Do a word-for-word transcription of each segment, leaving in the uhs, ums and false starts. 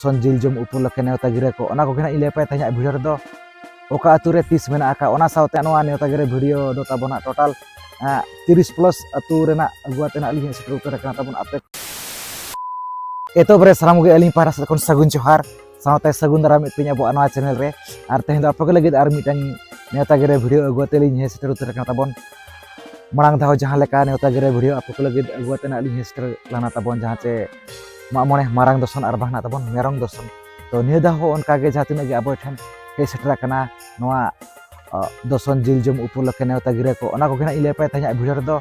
ᱥᱚᱱ ᱡᱤᱞ ᱡᱚᱢ ᱩᱯᱚᱞᱚᱠᱠᱷᱮ ᱱᱮᱣᱛᱟ ᱜᱤᱨᱟᱹ ᱠᱚ, ᱚᱱᱟ ᱠᱚᱜᱮ ᱱᱟᱜ ᱤᱧ ᱞᱟᱹᱭ ᱟᱯᱮ ᱛᱮᱦᱮᱧᱟᱜ ᱵᱷᱤᱰᱤᱭᱳ ᱨᱮᱫᱚ᱾ ᱚᱠᱟ ᱟᱹᱛᱩ ᱨᱮ ᱛᱤᱥ ᱢᱮᱱᱟᱜ ᱟᱠᱟᱫ, ᱚᱱᱟ ᱥᱟᱶᱛᱮ ᱱᱚᱣᱟ ᱱᱮᱣᱛᱟ ᱜᱤᱨᱟᱹ ᱵᱷᱤᱰᱤᱭᱳ ᱫᱚ ᱛᱟᱵᱚᱱ ᱦᱟᱸᱜ ᱴᱳᱴᱟᱞ ᱛᱤᱨᱤᱥ ᱯᱞᱟᱥ ᱟᱹᱛᱩ ᱨᱮᱱᱟᱜ ᱟᱹᱜᱩ ᱟᱛᱮ ᱱᱟᱜ ᱞᱤᱧ ᱦᱮᱡ ᱥᱮᱴᱮᱨ ᱩᱛᱟᱹᱨ ᱟᱠᱟᱱᱟ ᱛᱟᱵᱚᱱ ᱟᱯᱮ᱾ ᱮᱛᱚᱦᱚᱵ ᱨᱮ ᱥᱟᱱᱟᱢ ᱜᱮ ᱟᱹᱞᱤᱧ ᱯᱟᱦᱴᱟ ᱥᱮᱫ ᱠᱷᱚᱱ ᱥᱟᱹᱜᱩᱱ ᱡᱚᱦᱟᱨ, ᱥᱟᱶᱛᱮ ᱥᱟᱹᱜᱩᱱ ᱫᱟᱨᱟᱢ ᱢᱤᱫᱴᱮᱱ ᱟᱵᱚᱣᱟᱜ ᱱᱚᱣᱟ ᱪᱮᱱᱮᱞ ᱨᱮ᱾ ᱟᱨ ᱛᱮᱦᱮᱧ ᱫᱚ ᱟᱯᱮ ᱠᱚ ᱞᱟᱹᱜᱤᱫ ᱟᱨ ᱢᱤᱫᱴᱟᱝ ᱱᱮᱣᱛᱟ ᱜᱤᱨᱟᱹ ᱵᱷᱤᱰᱤᱭᱳ ᱟᱹᱜᱩ ᱟᱛᱮ ᱞᱤᱧ ᱦᱮᱡ ᱥᱮᱴᱮᱨ ᱩᱛᱟᱹᱨ ᱟᱠᱟᱱᱟ ᱛᱟᱵᱚᱱ᱾ ᱢᱟᱲᱟᱝ ᱫᱷᱟᱣ ᱡᱟᱦᱟᱸ ᱞᱮᱠᱟ ᱱᱮᱣᱛᱟ ᱜᱤᱨᱟᱹ ᱵᱷᱤᱰᱤᱭᱳ ᱟᱯᱮ ᱠᱚ ᱞᱟᱹᱜᱤᱫ ᱟᱹᱜᱩ ᱟᱛᱮ ᱱᱟᱜ ᱞᱤᱧ ᱦᱮᱡ ᱥᱮᱴᱮᱨ ᱞᱮᱱᱟ ᱛᱟᱵᱚᱱ, ᱡᱟᱦᱟᱸ ᱪᱮ ᱢᱟᱜ ᱢᱚᱬᱮ ᱢᱟᱨᱟᱝ ᱫᱚᱥᱚᱱ ᱟᱨ ᱵᱟᱝ ᱱᱟᱜ ᱛᱟᱵᱚᱱ ᱢᱮᱨᱚᱢ ᱫᱚᱥᱚᱱ᱾ ᱛᱚ ᱱᱤᱭᱟᱹ ᱫᱷᱟᱣ ᱦᱚᱸ ᱚᱱᱠᱟ ᱜᱮ ᱡᱟᱦᱟᱸ ᱛᱤᱱᱟᱹᱜ ᱜᱮ ᱟᱵᱚ ᱴᱷᱮᱱ ᱦᱮᱡ ᱥᱮᱴᱮᱨ ᱟᱠᱟᱱᱟ ᱱᱚᱣᱟ, ᱟ, ᱫᱚᱥᱚᱱ ᱡᱤᱞ ᱡᱚᱢ ᱩᱯᱚᱞᱚᱠᱠᱷᱮ ᱱᱮᱣᱛᱟ ᱜᱤᱨᱟᱹ ᱠᱚ, ᱚᱱᱟ ᱠᱚᱜᱮ ᱱᱟᱜ ᱤᱧ ᱞᱟᱹᱭ ᱟᱯᱮ ᱛᱮᱦᱮᱧᱟᱜ ᱵᱷᱤᱰᱤᱭᱳ ᱨᱮᱫᱚ᱾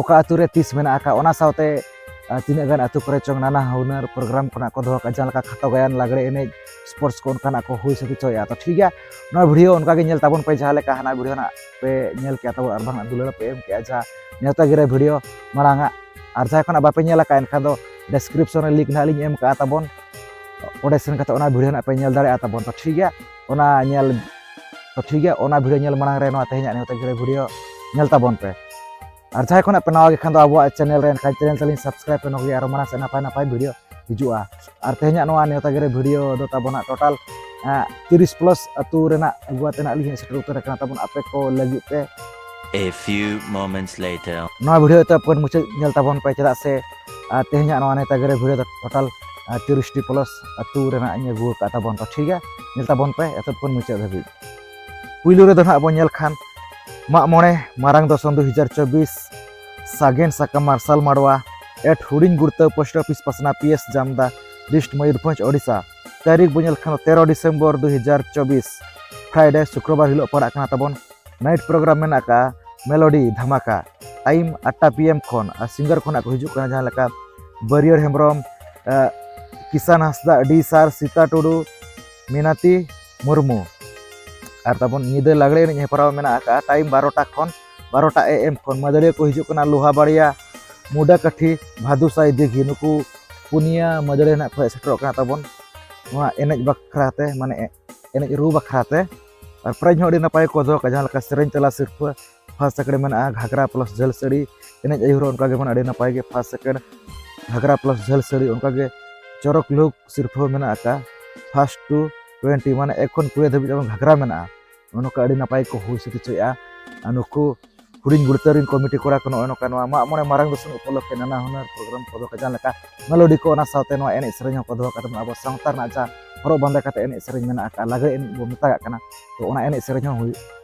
ᱚᱠᱟ ᱟᱹᱛᱩ ᱨᱮ ᱛᱤᱥ ᱢᱮᱱᱟᱜ ᱟᱠᱟᱫ, ᱚᱱᱟ ᱥᱟᱶᱛᱮ, ᱟ, ᱛᱤᱱᱟᱹᱜ ᱜᱟᱱ ᱟᱹᱛᱩ ᱠᱚᱨᱮ ᱪᱚᱝ ᱱᱟᱱᱟ ᱦᱩᱱᱟᱹᱨ ᱯᱨᱳᱜᱨᱟᱢ ᱠᱚ ᱱᱟᱜ ᱠᱚ ᱫᱚᱦᱚ ᱠᱟᱜᱼᱟ, ᱡᱟᱦᱟᱸ ᱞᱮᱠᱟ ᱠᱷᱟᱴᱚ ᱜᱟᱭᱟᱱ, ᱞᱟᱜᱽᱲᱮ ᱮᱱᱮᱡ, ᱥᱯᱳᱨᱴᱥ ᱠᱚ ᱚᱱᱠᱟᱱᱟᱜ ᱠᱚ ᱦᱩᱭ ᱥᱟᱹᱛ ᱦᱚᱪᱚᱭᱮᱫᱼᱟ᱾ ᱛᱚ ᱴᱷᱤᱠ ᱜᱮᱭᱟ, ᱱᱚᱣᱟ ᱵᱷᱤᱰᱤᱭᱳ ᱚᱱᱠᱟ ᱜᱮ ᱧᱮᱞ ᱛᱟᱵᱚᱱ ᱯᱮ, ᱡᱟᱦᱟᱸ ᱞᱮᱠᱟ ᱦᱟᱱᱟ ᱵᱷᱤᱰᱤᱭᱳ ᱱᱟᱜ ᱯᱮ ᱧᱮᱞ ᱠᱮᱜᱼᱟ ᱛᱟᱵᱚᱱ ᱟᱨ ᱵᱟᱝ ᱫᱩᱞᱟᱹᱲ ᱯᱮ ᱮᱢ ᱠᱮᱜᱼᱟ ᱡᱟᱦᱟᱸ ᱱᱮᱣᱛᱟ ᱜᱤᱨᱟᱹ ᱵᱷᱤᱰᱤᱭᱳ ᱢᱟᱲᱟᱝ ᱟᱜ᱾ ᱟᱨ ᱡᱟᱦᱟᱸᱭ ᱠᱷᱚᱱᱟᱜ ᱵᱟᱯᱮ ᱧᱮᱞ ᱟᱠᱟᱫ, ᱮᱱᱠᱷᱟᱱ ᱫᱚ ᱰᱮᱥᱠᱨᱤᱯᱥᱚᱱ ᱨᱮ ᱞᱤᱝᱠ ᱱᱟᱦᱟᱜ ᱞᱤᱧ ᱮᱢ ᱠᱟᱜᱼᱟ ᱛᱟᱵᱚᱱ, ᱚᱸᱰᱮ ᱥᱮᱱ ᱠᱟᱛᱮ ᱚᱱᱟ ᱵᱷᱤᱰᱤᱭᱳ ᱱᱟᱜ ᱯᱮ ᱧᱮᱞ ᱫᱟᱲᱮᱭᱟᱜᱼᱟ ᱛᱟᱵᱚᱱ᱾ ᱛᱚ ᱴᱷᱤᱠ ᱜᱮᱭᱟ, ᱚᱱᱟ ᱧᱮᱞ, ᱛᱚ ᱴᱷᱤᱠ ᱜᱮᱭᱟ, ᱚᱱᱟ ᱵᱷᱤᱰᱤᱭᱳ ᱧᱮᱞ ᱢᱟᱲᱟᱝ ᱨᱮ ᱱᱚᱣᱟ ᱛᱮᱦᱮᱧᱟᱜ ᱱᱮᱣᱛᱟ ᱜᱤᱨᱟᱹ ᱵᱷᱤᱰᱤᱭᱳ ᱧᱮᱞ ᱛᱟᱵᱚᱱ ᱯᱮ᱾ ᱟᱨ ᱡᱟᱦᱟᱸᱭ ᱠᱷᱚᱱᱟᱜ ᱯᱮ ᱱᱟᱣᱟ ᱜᱮ ᱠᱷᱟᱱ ᱫᱚ ᱟᱵᱚᱣᱟᱜ ᱪᱮᱱᱮᱞ ᱨᱮ, ᱮᱱᱠᱷᱟᱱ ᱪᱮᱱᱮᱞ ᱛᱟᱹᱞᱤᱧ ᱥᱟᱵᱥᱠᱨᱟᱭᱤᱵ ᱯᱮ, ᱱᱚᱣᱟ ᱜᱮ ᱟᱨᱚ ᱢᱟᱲᱟᱝ ᱥᱮᱫ ᱱᱟᱯᱟᱭ ᱱᱟᱯᱟᱭ ᱵᱷᱤᱰᱤᱭᱳ ᱦᱤᱡᱩᱜᱼᱟ᱾ ᱟᱨ ᱛᱮᱦᱮᱧᱟᱜ ᱱᱚᱣᱟ ᱱᱮᱣᱛᱟ ᱜᱤᱨᱟᱹ ᱵᱷᱤᱰᱤᱭᱳ ᱫᱚ ᱛᱟᱵᱚᱱ ᱦᱟᱸᱜ ᱴᱳᱴᱟᱞ, ᱮᱸ, ᱛᱤᱨᱤᱥ ᱯᱞᱟᱥ ᱟᱹᱛᱩ ᱨᱮᱱᱟᱜ ᱟᱹᱜᱩ ᱟᱛᱮ ᱱᱟᱜ ᱞᱤᱧ ᱦᱮᱡ ᱥᱮᱴᱮᱨ ᱩᱛᱟᱹᱨ ᱟᱠᱟᱱᱟ ᱛᱟᱵᱚᱱ ᱟᱯᱮ ᱠᱚ ᱞᱟᱹᱜᱤᱫ ᱛᱮ᱾ A few moments later. ᱱᱚᱣᱟ ᱵᱷᱤᱰᱤᱭᱳ ᱮᱛᱚᱦᱚᱵ ᱠᱷᱚᱱ ᱢᱩᱪᱟᱹᱫ ᱧᱮᱞ ᱛᱟᱵᱚᱱ ᱯᱮ, ᱪᱮᱫᱟᱜ ᱥᱮ, ᱟᱨ ᱛᱮᱦᱮᱧᱟᱜ ᱱᱚᱣᱟ ᱱᱮᱣᱛᱟ ᱜᱤᱨᱟᱹ ᱵᱷᱤᱰᱤᱭᱳ ᱫᱚ ᱴᱳᱴᱟᱞ, ᱟᱨ ᱛᱤᱨᱤᱥ ᱴᱤ ᱯᱞᱟᱥ ᱟᱹᱛᱩ ᱨᱮᱱᱟᱜ ᱤᱧ ᱟᱹᱜᱩ ᱟᱠᱟᱫ ᱛᱟᱵᱚᱱ᱾ ᱛᱚ ᱴᱷᱤᱠ ᱜᱮᱭᱟ, ᱧᱮᱞ ᱛᱟᱵᱚᱱ ᱯᱮ ᱮᱛᱚᱦᱚᱵ ᱠᱷᱚᱱ ᱢᱩᱪᱟᱹᱫ ᱫᱷᱟᱹᱵᱤᱡ᱾ ᱯᱩᱭᱞᱩ ᱨᱮᱫᱚ ᱱᱟᱦᱟᱜ ᱵᱚᱱ ᱧᱮᱞ ᱠᱷᱟᱱ ᱢᱟᱜ ᱢᱚᱬᱮ ᱢᱟᱨᱟᱝ ᱫᱚᱥᱚᱱ ᱫᱩ ᱦᱟᱡᱟᱨ ᱪᱚᱵᱵᱤᱥ, ᱥᱟᱜᱮᱱ ᱥᱟᱠᱟᱢ ᱢᱟᱨᱥᱟᱞ ᱢᱟᱰᱣᱟ, ᱮᱴ ᱦᱩᱰᱤᱧ ᱜᱩᱲᱛᱟᱹ, ᱯᱳᱥᱴ ᱚᱯᱷᱤᱥ ᱯᱟᱥᱱᱟ, ᱯᱤ ᱮᱥ ᱡᱟᱢᱫᱟ, ᱰᱤᱥᱴ ᱢᱚᱭᱩᱨᱵᱷᱚᱸᱡᱽ, ᱳᱰᱤᱥᱟ᱾ ᱛᱟᱹᱨᱤᱠᱷ ᱵᱚᱱ ᱧᱮᱞ ᱠᱷᱟᱱ ᱫᱚ ᱛᱮᱨᱚ ᱰᱤᱥᱮᱢᱵᱚᱨ ᱫᱩ ᱦᱟᱡᱟᱨ ᱪᱚᱵᱵᱤᱥ, ᱯᱷᱨᱟᱭᱰᱮ, ᱥᱩᱠᱨᱚᱵᱟᱨ ᱦᱤᱞᱳᱜ ᱯᱟᱲᱟᱜ ᱠᱟᱱᱟ ᱛᱟᱵᱚᱱ᱾ ᱱᱟᱭᱤᱴ ᱯᱨᱳᱜᱨᱟᱢ ᱢᱮᱱᱟᱜ ᱟᱠᱟᱫᱼᱟ ᱢᱮᱞᱳᱰᱤ ᱫᱷᱟᱢᱟᱠᱟ, ᱴᱟᱭᱤᱢ ᱟᱴ ᱴᱟ ᱯᱤ ᱮᱢ ᱠᱷᱚᱱ᱾ ᱟᱨ ᱥᱤᱝᱜᱟᱨ ᱠᱷᱚᱱᱟᱜ ᱠᱚ ᱦᱤᱡᱩᱜ ᱠᱟᱱᱟ ᱡᱟᱦᱟᱸ ᱞᱮᱠᱟ ᱵᱟᱹᱨᱭᱟᱹᱲ ᱦᱮᱢᱵᱨᱚᱢ, ᱮ, ᱠᱤᱥᱟᱱ ᱦᱟᱸᱥᱫᱟ, ᱰᱤ ᱥᱟᱨ, ᱥᱤᱛᱟ ᱴᱩᱰᱩ, ᱢᱤᱱᱟᱛᱤ ᱢᱩᱨᱢᱩ᱾ ᱟᱨ ᱛᱟᱵᱚᱱ ᱧᱤᱫᱟᱹ ᱞᱟᱜᱽᱲᱮ ᱮᱱᱮᱡ ᱦᱮᱯᱨᱟᱣ ᱢᱮᱱᱟᱜ ᱟᱠᱟᱫᱼᱟ ᱴᱟᱭᱤᱢ ᱵᱟᱨᱚ ᱴᱟ ᱠᱷᱚᱱ, ᱵᱟᱨᱚ ᱴᱟ ᱮ ᱮᱢ ᱠᱷᱚᱱ᱾ ᱢᱟᱹᱫᱟᱹᱲᱤᱭᱟᱹ ᱠᱚ ᱦᱤᱡᱩᱜ ᱠᱟᱱᱟ ᱞᱳᱦᱟᱵᱟᱲᱤᱭᱟ, ᱢᱩᱰᱟᱠᱟᱴᱷᱤ, ᱵᱷᱟᱫᱩᱥᱟᱭ, ᱫᱤᱜᱷᱤ᱾ ᱱᱩᱠᱩ ᱯᱩᱱᱭᱟᱹ ᱢᱟᱹᱫᱟᱹᱲᱤᱭᱟᱹ ᱱᱟᱜ ᱠᱚ ᱦᱮᱡ ᱥᱮᱴᱮᱨᱚᱜ ᱠᱟᱱᱟ ᱛᱟᱵᱚᱱ ᱱᱚᱣᱟ ᱮᱱᱮᱡ ᱵᱟᱠᱷᱨᱟ ᱛᱮ, ᱢᱟᱱᱮ ᱮᱱᱮᱡ ᱨᱩ ᱵᱟᱠᱷᱨᱟ ᱛᱮ᱾ ᱟᱨ ᱯᱨᱟᱭᱤᱡᱽ ᱦᱚᱸ ᱟᱹᱰᱤ ᱱᱟᱯᱟᱭ ᱠᱚ ᱫᱚᱦᱚ ᱠᱟᱜᱼᱟ, ᱡᱟᱦᱟᱸ ᱞᱮᱠᱟ ᱥᱮᱨᱮᱧ ᱛᱟᱞᱟ ᱥᱤᱨᱯᱷᱟᱹ, ᱯᱷᱟᱥᱴ ᱥᱮᱠᱮᱱᱰ ᱢᱮᱱᱟᱜᱼᱟ, ᱜᱷᱟᱜᱽᱨᱟ ᱯᱞᱟᱥ ᱡᱷᱟᱹᱞ ᱥᱟᱹᱲᱤ, ᱮᱱᱮᱡ ᱟᱹᱭᱩᱨ ᱦᱚᱸ ᱚᱱᱠᱟ ᱜᱮ ᱢᱮᱱᱟᱜᱼᱟ, ᱟᱹᱰᱤ ᱱᱟᱯᱟᱭ ᱜᱮ ᱯᱷᱟᱥᱴ ᱥᱮᱠᱮᱱᱰ, ᱜᱷᱟᱜᱽᱨᱟ ᱯᱞᱟᱥ ᱡᱷᱟᱹᱞ ᱥᱟᱹᱲᱤ ᱚᱱᱠᱟ ᱜᱮ ᱪᱚᱨᱚᱠ ᱞᱩᱠ ᱥᱤᱨᱯᱷᱟᱹ ᱢᱮᱱᱟᱜ ᱟᱠᱟᱫ, ᱯᱷᱟᱥᱴ ᱴᱩ ᱴᱩᱭᱮᱱᱴᱤ, ᱢᱟᱱᱮ ᱮᱠ ᱠᱷᱚᱱ ᱠᱩᱲᱤ ᱫᱷᱟᱹᱵᱤᱡ ᱮᱵᱚᱝ ᱜᱷᱟᱜᱽᱨᱟ ᱢᱮᱱᱟᱜᱼᱟ᱾ ᱱᱚᱜᱼᱚ ᱱᱚᱝᱠᱟ ᱟᱹᱰᱤ ᱱᱟᱯᱟᱭ ᱠᱚ ᱦᱩᱭ ᱥᱟᱹᱛ ᱦᱚᱪᱚᱭᱮᱫᱼᱟ᱾ ᱟᱨ ᱱᱩᱠᱩ ᱦᱩᱰᱤᱧ ᱜᱩᱲᱛᱟᱹ ᱨᱤᱱ ᱠᱚᱢᱤᱴᱤ ᱠᱚᱲᱟ ᱠᱚ ᱱᱚᱜᱼᱚᱭ ᱱᱚᱝᱠᱟ ᱱᱚᱣᱟ ᱢᱟᱜ ᱢᱚᱬᱮ ᱢᱟᱨᱟᱝ ᱫᱚᱥᱚᱱ ᱩᱯᱚᱞᱚᱠᱠᱷᱮ ᱱᱟᱱᱟ ᱦᱩᱱᱟᱹᱨ ᱯᱨᱳᱜᱨᱟᱢ ᱠᱚ ᱫᱚᱦᱚ ᱠᱟᱜᱼᱟ, ᱡᱟᱦᱟᱸ ᱞᱮᱠᱟ ᱢᱮᱞᱳᱰᱤ ᱠᱚ, ᱚᱱᱟ ᱥᱟᱶᱛᱮ ᱱᱚᱣᱟ ᱮᱱᱮᱡ ᱥᱮᱨᱮᱧ ᱦᱚᱸᱠᱚ ᱫᱚᱦᱚ ᱠᱟᱜᱼᱟ᱾ ᱟᱵᱚ ᱥᱟᱶᱛᱟ ᱨᱮᱱᱟᱜ ᱡᱟᱦᱟᱸ ᱦᱚᱨᱚᱜ ᱵᱟᱸᱫᱮ ᱠᱟᱛᱮ ᱮᱱᱮᱡ ᱥᱮᱨᱮᱧ ᱢᱮᱱᱟᱜ ᱟᱠᱟᱫ, ᱞᱟᱜᱽᱲᱮ ᱮᱱᱮᱡ ᱵᱚ ᱢᱮᱛᱟᱜ ᱠᱟᱱᱟ, ᱛᱚ ᱚᱱᱟ ᱮᱱᱮᱡ ᱥᱮᱨᱮᱧ ᱦᱚᱸ ᱦᱩᱭ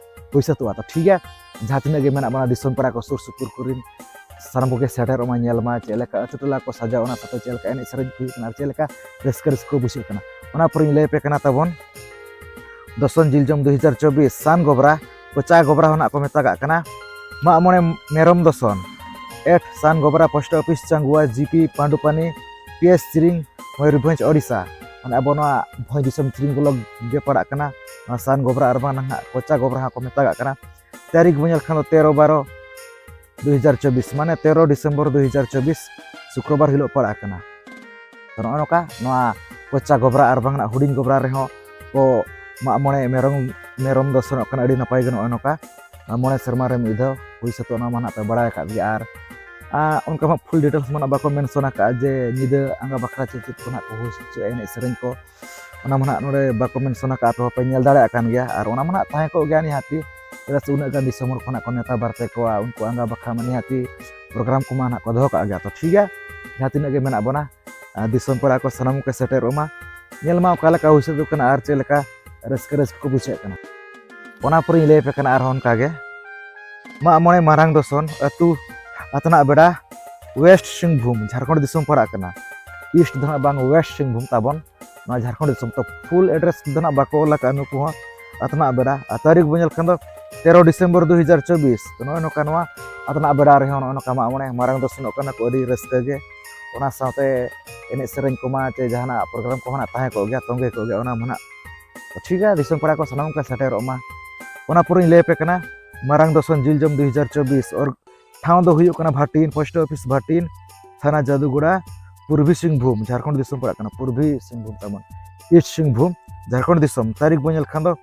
ᱦᱩᱭ ᱥᱟᱹᱛᱚᱜᱼᱟ᱾ ᱛᱚ ᱴᱷᱤᱠ ᱜᱮᱭᱟ, ᱡᱟᱦᱟᱸ ᱛᱤᱱᱟᱹᱜ ᱜᱮ ᱢᱮᱱᱟᱜ ᱵᱚᱱᱟ ᱫᱤᱥᱚᱢ ᱯᱮᱲᱟ ᱠᱚ ᱥᱩᱨ ᱥᱩᱯᱩᱨ ᱠᱚᱨᱮᱱ, ᱥᱟᱱᱟᱢ ᱠᱚᱜᱮ ᱥᱮᱴᱮᱨᱚᱜ ᱢᱟ, ᱧᱮᱞ ᱢᱟ ᱪᱮᱫ ᱞᱮᱠᱟ ᱟᱹᱛᱩ ᱴᱚᱞᱟ ᱠᱚ ᱥᱟᱡᱟᱣ, ᱚᱱᱟ ᱥᱟᱶᱛᱮ ᱪᱮᱫ ᱞᱮᱠᱟ ᱮᱱᱮᱡ ᱥᱮᱨᱮᱧ ᱦᱩᱭᱩᱜ ᱠᱟᱱᱟ ᱟᱨ ᱪᱮᱫ ᱞᱮᱠᱟ ᱨᱟᱹᱥᱠᱟᱹ ᱨᱟᱹᱥᱠᱟᱹ ᱵᱩᱡᱷᱟᱹᱜ ᱠᱟᱱᱟ᱾ ᱚᱱᱟ ᱯᱚᱨᱮᱧ ᱞᱟᱹᱭ ᱟᱯᱮ ᱠᱟᱱᱟ ᱛᱟᱵᱚᱱ ᱫᱚᱥᱚᱱ ᱡᱤᱞᱡᱚᱢ ᱫᱩ ᱦᱟᱡᱟᱨ ᱪᱚᱵᱵᱤᱥ ᱥᱟᱱ ᱜᱚᱵᱨᱟ, ᱠᱚᱪᱟ ᱜᱚᱵᱨᱟ ᱦᱚᱸ ᱱᱟᱜ ᱠᱚ ᱢᱮᱛᱟᱜᱟᱜ ᱠᱟᱱᱟ᱾ ᱢᱟᱜ ᱢᱚᱬᱮ ᱢᱮᱨᱚᱢ ᱫᱚᱥᱚᱱ, ᱮᱴ ᱥᱟᱱ ᱜᱚᱵᱨᱟ, post office ᱪᱟᱝᱜᱩᱣᱟ, GP ᱯᱟᱱᱰᱩᱯᱟᱱᱤ, P S ᱪᱤᱨᱤᱝ, Mayurbhanj, Odisha. ᱢᱟᱱᱮ ᱟᱵᱚ ᱱᱚᱣᱟ ᱵᱷᱚᱸᱡᱽ ᱫᱤᱥᱚᱢ ᱪᱤᱨᱤᱝ ᱵᱞᱚᱠ ᱜᱮ ᱯᱟᱲᱟᱜ ᱠᱟᱱᱟ᱾ ᱱᱚᱣᱟ ᱥᱟᱱ ᱜᱚᱵᱨᱟ ᱟᱨ ᱵᱟᱝ ᱱᱟᱦᱟᱜ ᱠᱚᱪᱟ ᱜᱚᱵᱨᱟ ᱦᱚᱸᱠᱚ ᱢᱮᱛᱟᱜᱟᱜ ᱠᱟᱱᱟ᱾ ᱛᱟᱹᱨᱤᱠᱷ ᱵᱚᱱ ᱧᱮᱞ ᱠᱷᱟᱱ ᱫᱚ ᱛᱮᱨᱚ ᱵᱟᱨᱚ ᱫᱩ ᱦᱟᱡᱟᱨ ᱪᱚᱵᱵᱤᱥ, ᱢᱟᱱᱮ ᱛᱮᱨᱚ ᱰᱤᱥᱮᱢᱵᱚᱨ ᱫᱩ ᱦᱟᱡᱟᱨ ᱪᱚᱵᱵᱤᱥ, ᱥᱩᱠᱨᱚᱵᱟᱨ ᱦᱤᱞᱳᱜ ᱯᱟᱲᱟᱜ ᱠᱟᱱᱟ᱾ ᱛᱚ ᱱᱚᱜᱼᱚ ᱱᱚᱝᱠᱟ ᱱᱚᱣᱟ ᱠᱚᱪᱟ ᱜᱚᱵᱨᱟ ᱟᱨ ᱵᱟᱝ ᱱᱟᱜ ᱦᱩᱰᱤᱧ ᱜᱚᱵᱨᱟ ᱨᱮᱦᱚᱸ ᱠᱚ ᱢᱟᱜ ᱢᱚᱬᱮ ᱢᱮᱨᱚᱢ, ᱢᱮᱨᱚᱢ ᱫᱚ ᱥᱮᱱᱚᱜ ᱠᱟᱱᱟ᱾ ᱟᱹᱰᱤ ᱱᱟᱯᱟᱭ ᱜᱮ ᱱᱚᱜᱼᱚᱭ ᱱᱚᱝᱠᱟ ᱢᱚᱬᱮ ᱥᱮᱨᱢᱟ ᱨᱮ ᱢᱤᱫ ᱫᱷᱟᱣ ᱦᱩᱭ ᱥᱟᱹᱛᱚᱜ, ᱚᱱᱟ ᱢᱟ ᱱᱟᱜ ᱯᱮ ᱵᱟᱲᱟᱭ ᱟᱠᱟᱫ ᱜᱮᱭᱟ᱾ ᱟᱨ ᱟᱨ ᱚᱱᱠᱟ ᱢᱟ ᱯᱷᱩᱞ ᱰᱤᱴᱮᱞᱥ ᱢᱟ ᱱᱟᱜ ᱵᱟᱠᱚ ᱢᱮᱱᱥᱚᱱ ᱟᱠᱟᱫᱼᱟ ᱡᱮ ᱧᱤᱫᱟᱹ ᱟᱸᱜᱟ ᱵᱟᱠᱷᱨᱟ ᱪᱮᱫ ᱪᱮᱫ ᱠᱚ ᱱᱟᱜ ᱠᱚ ᱦᱩᱭ ᱦᱚᱪᱚᱭᱟ, ᱮᱱᱮᱡ ᱥᱮᱨᱮᱧ ᱠᱚ, ᱚᱱᱟ ᱢᱟ ᱱᱟᱜ ᱱᱚᱰᱮ ᱵᱟᱠᱚ ᱢᱮᱱᱥᱚᱱ ᱟᱠᱟᱫᱼᱟ᱾ ᱟᱯᱮ ᱦᱚᱸᱯᱮ ᱧᱮᱞ ᱫᱟᱲᱮᱭᱟᱜ ᱠᱟᱱ ᱜᱮᱭᱟ᱾ ᱟᱨ ᱚᱱᱟ ᱢᱟ ᱱᱟᱜ ᱛᱟᱦᱮᱸ ᱠᱚᱜ ᱜᱮᱭᱟ ᱱᱤᱦᱟᱹᱛᱤ, ᱪᱮᱫᱟᱜ ᱥᱮ ᱩᱱᱟᱹᱜ ᱜᱟᱱ ᱫᱤᱥᱚᱢ ᱦᱚᱲ ᱠᱚ ᱱᱟᱜ ᱠᱚ ᱱᱮᱣᱛᱟ ᱵᱟᱨᱛᱮ ᱠᱚᱣᱟ, ᱩᱱᱠᱩ ᱟᱸᱜᱟ ᱵᱟᱠᱷᱨᱟ ᱢᱟ ᱱᱤᱦᱟᱹᱛᱤ ᱯᱨᱳᱜᱨᱟᱢ ᱠᱚᱢᱟ ᱱᱟᱜ ᱠᱚ ᱫᱚᱦᱚ ᱠᱟᱜ ᱜᱮᱭᱟ᱾ ᱛᱚ ᱴᱷᱤᱠ ᱜᱮᱭᱟ, ᱡᱟᱦᱟᱸ ᱛᱤᱱᱟᱹᱜ ᱜᱮ ᱢᱮᱱᱟᱜ ᱵᱚᱱᱟ, ᱟᱨ ᱫᱤᱥᱚᱢ ᱯᱮᱲᱟ ᱠᱚ ᱥᱟᱱᱟᱢ ᱠᱚ ᱥᱮᱴᱮᱨᱚᱜ ᱢᱟ, ᱧᱮᱞ ᱢᱟ ᱚᱠᱟ ᱞᱮᱠᱟ ᱦᱩᱭ ᱥᱟᱹᱛᱚᱜ ᱠᱟᱱᱟ ᱟᱨ ᱪᱮᱫ ᱞᱮᱠᱟ ᱨᱟᱹᱥᱠᱟᱹ ᱨᱟᱹᱥᱠᱟᱹ ᱠᱚ ᱵᱩᱡᱷᱟᱹᱜ ᱠᱟᱱᱟ᱾ ᱚᱱᱟ ᱯᱚᱨᱮᱧ ᱞᱟᱹᱭ ᱟᱯᱮ ᱠᱟᱱᱟ ᱟᱨᱦᱚᱸ ᱚᱱᱠᱟ ᱜᱮ ᱢᱟᱜ ᱢᱚᱬᱮ ᱢᱟᱨᱟᱝ ᱫᱚᱥᱚᱱ ᱟᱹᱛᱩ ᱟᱛᱱᱟᱜ ᱵᱮᱲᱟ, ᱳᱭᱮᱥᱴ ᱥᱤᱝᱵᱷᱩᱢ, ᱡᱷᱟᱲᱠᱷᱚᱸᱰ ᱫᱤᱥᱚᱢ ᱯᱟᱲᱟᱜ ᱠᱟᱱᱟ᱾ ᱤᱥᱴ ᱫᱚ ᱱᱟᱜ ᱵᱟᱝ, ᱳᱭᱮᱥᱴ ᱥᱤᱝᱵᱷᱩᱢ ᱛᱟᱵᱚᱱ, ᱱᱚᱣᱟ ᱡᱷᱟᱲᱠᱷᱚᱸᱰ ᱫᱤᱥᱚᱢ᱾ ᱛᱚ ᱯᱷᱩᱞ ᱮᱰᱨᱮᱥ ᱫᱚ ᱱᱟᱜ ᱵᱟᱠᱚ ᱚᱞ ᱟᱠᱟᱫᱼᱟ ᱱᱩᱠᱩ ᱦᱚᱸ᱾ ᱟᱛᱱᱟᱜ ᱵᱮᱲᱟ ᱟᱨ ᱛᱟᱹᱨᱤᱠᱷ ᱵᱚᱱ ᱧᱮᱞ ᱠᱷᱟᱱ ᱫᱚ ᱛᱮᱨᱚ ᱰᱤᱥᱮᱢᱵᱚᱨ ᱫᱩ ᱦᱟᱡᱟᱨ ᱪᱚᱵᱵᱤᱥ᱾ ᱛᱚ ᱱᱚᱜᱼᱚᱭ ᱱᱚᱝᱠᱟ ᱱᱚᱣᱟ ᱟᱛᱱᱟᱜ ᱵᱮᱲᱟ ᱨᱮᱦᱚᱸ ᱱᱚᱜᱼᱚᱭ ᱱᱚᱝᱠᱟ ᱢᱟᱜ ᱢᱚᱬᱮ ᱢᱟᱨᱟᱝ ᱫᱚᱥᱚᱱᱚᱜ ᱠᱟᱱᱟ ᱠᱚ, ᱟᱹᱰᱤ ᱨᱟᱹᱥᱠᱟᱹ ᱜᱮ᱾ ᱚᱱᱟ ᱥᱟᱶᱛᱮ ᱮᱱᱮᱡ ᱥᱮᱨᱮᱧ ᱠᱚᱢᱟ ᱪᱮ ᱡᱟᱦᱟᱱᱟᱜ ᱯᱨᱳᱜᱨᱟᱢ ᱠᱚᱢᱟ ᱱᱟᱜ ᱛᱟᱦᱮᱸ ᱠᱚᱜ ᱜᱮᱭᱟ, ᱛᱚᱸᱜᱮ ᱠᱚᱜ ᱜᱮᱭᱟ, ᱚᱱᱟ ᱢᱟ ᱱᱟᱜ᱾ ᱛᱚ ᱴᱷᱤᱠ ᱜᱮᱭᱟ, ᱫᱤᱥᱚᱢ ᱯᱮᱲᱟ ᱠᱚ ᱥᱟᱱᱟᱢ ᱠᱚ ᱥᱮᱴᱮᱨᱚᱜ ᱢᱟ᱾ ᱚᱱᱟ ᱯᱚᱨᱮᱧ ᱞᱟᱹᱭ ᱟᱯᱮ ᱠᱟᱱᱟ ᱢᱟᱨᱟᱝ ᱫᱚᱥᱚᱱ ᱡᱤᱞᱡᱚᱢ ᱫᱩ ᱦᱟᱡᱟᱨ ᱪᱚᱵᱵᱤᱥ, ᱚᱨ ᱴᱷᱟᱶ ᱫᱚ ᱦᱩᱭᱩᱜ ᱠᱟᱱᱟ ᱵᱷᱟᱴᱤᱱ, ᱯᱳᱥᱴ ᱚᱯᱷᱤᱥ ᱵᱷᱟᱴᱤᱱ, ᱛᱷᱟᱱᱟ ᱡᱟᱫᱩᱜᱚᱲᱟ, ᱯᱩᱨᱵᱤ ᱥᱤᱝᱵᱷᱩᱢ, ᱡᱷᱟᱲᱠᱷᱚᱸᱰ ᱫᱤᱥᱚᱢ ᱯᱟᱲᱟᱜ ᱠᱟᱱᱟ᱾ ᱯᱩᱨᱵᱤ ᱥᱤᱝᱵᱷᱩᱢ ᱛᱟᱵᱚᱱ, ᱤᱥᱴ ᱥᱤᱝᱵᱷᱩᱢ᱾ ᱡᱷᱟᱲᱠᱷᱚᱸᱰ ᱫᱤᱥᱚᱢ, ᱛᱟᱹᱨᱤᱠᱷ ᱵᱚᱱ ᱧᱮᱞ ᱠᱷᱟᱱ ᱫᱚ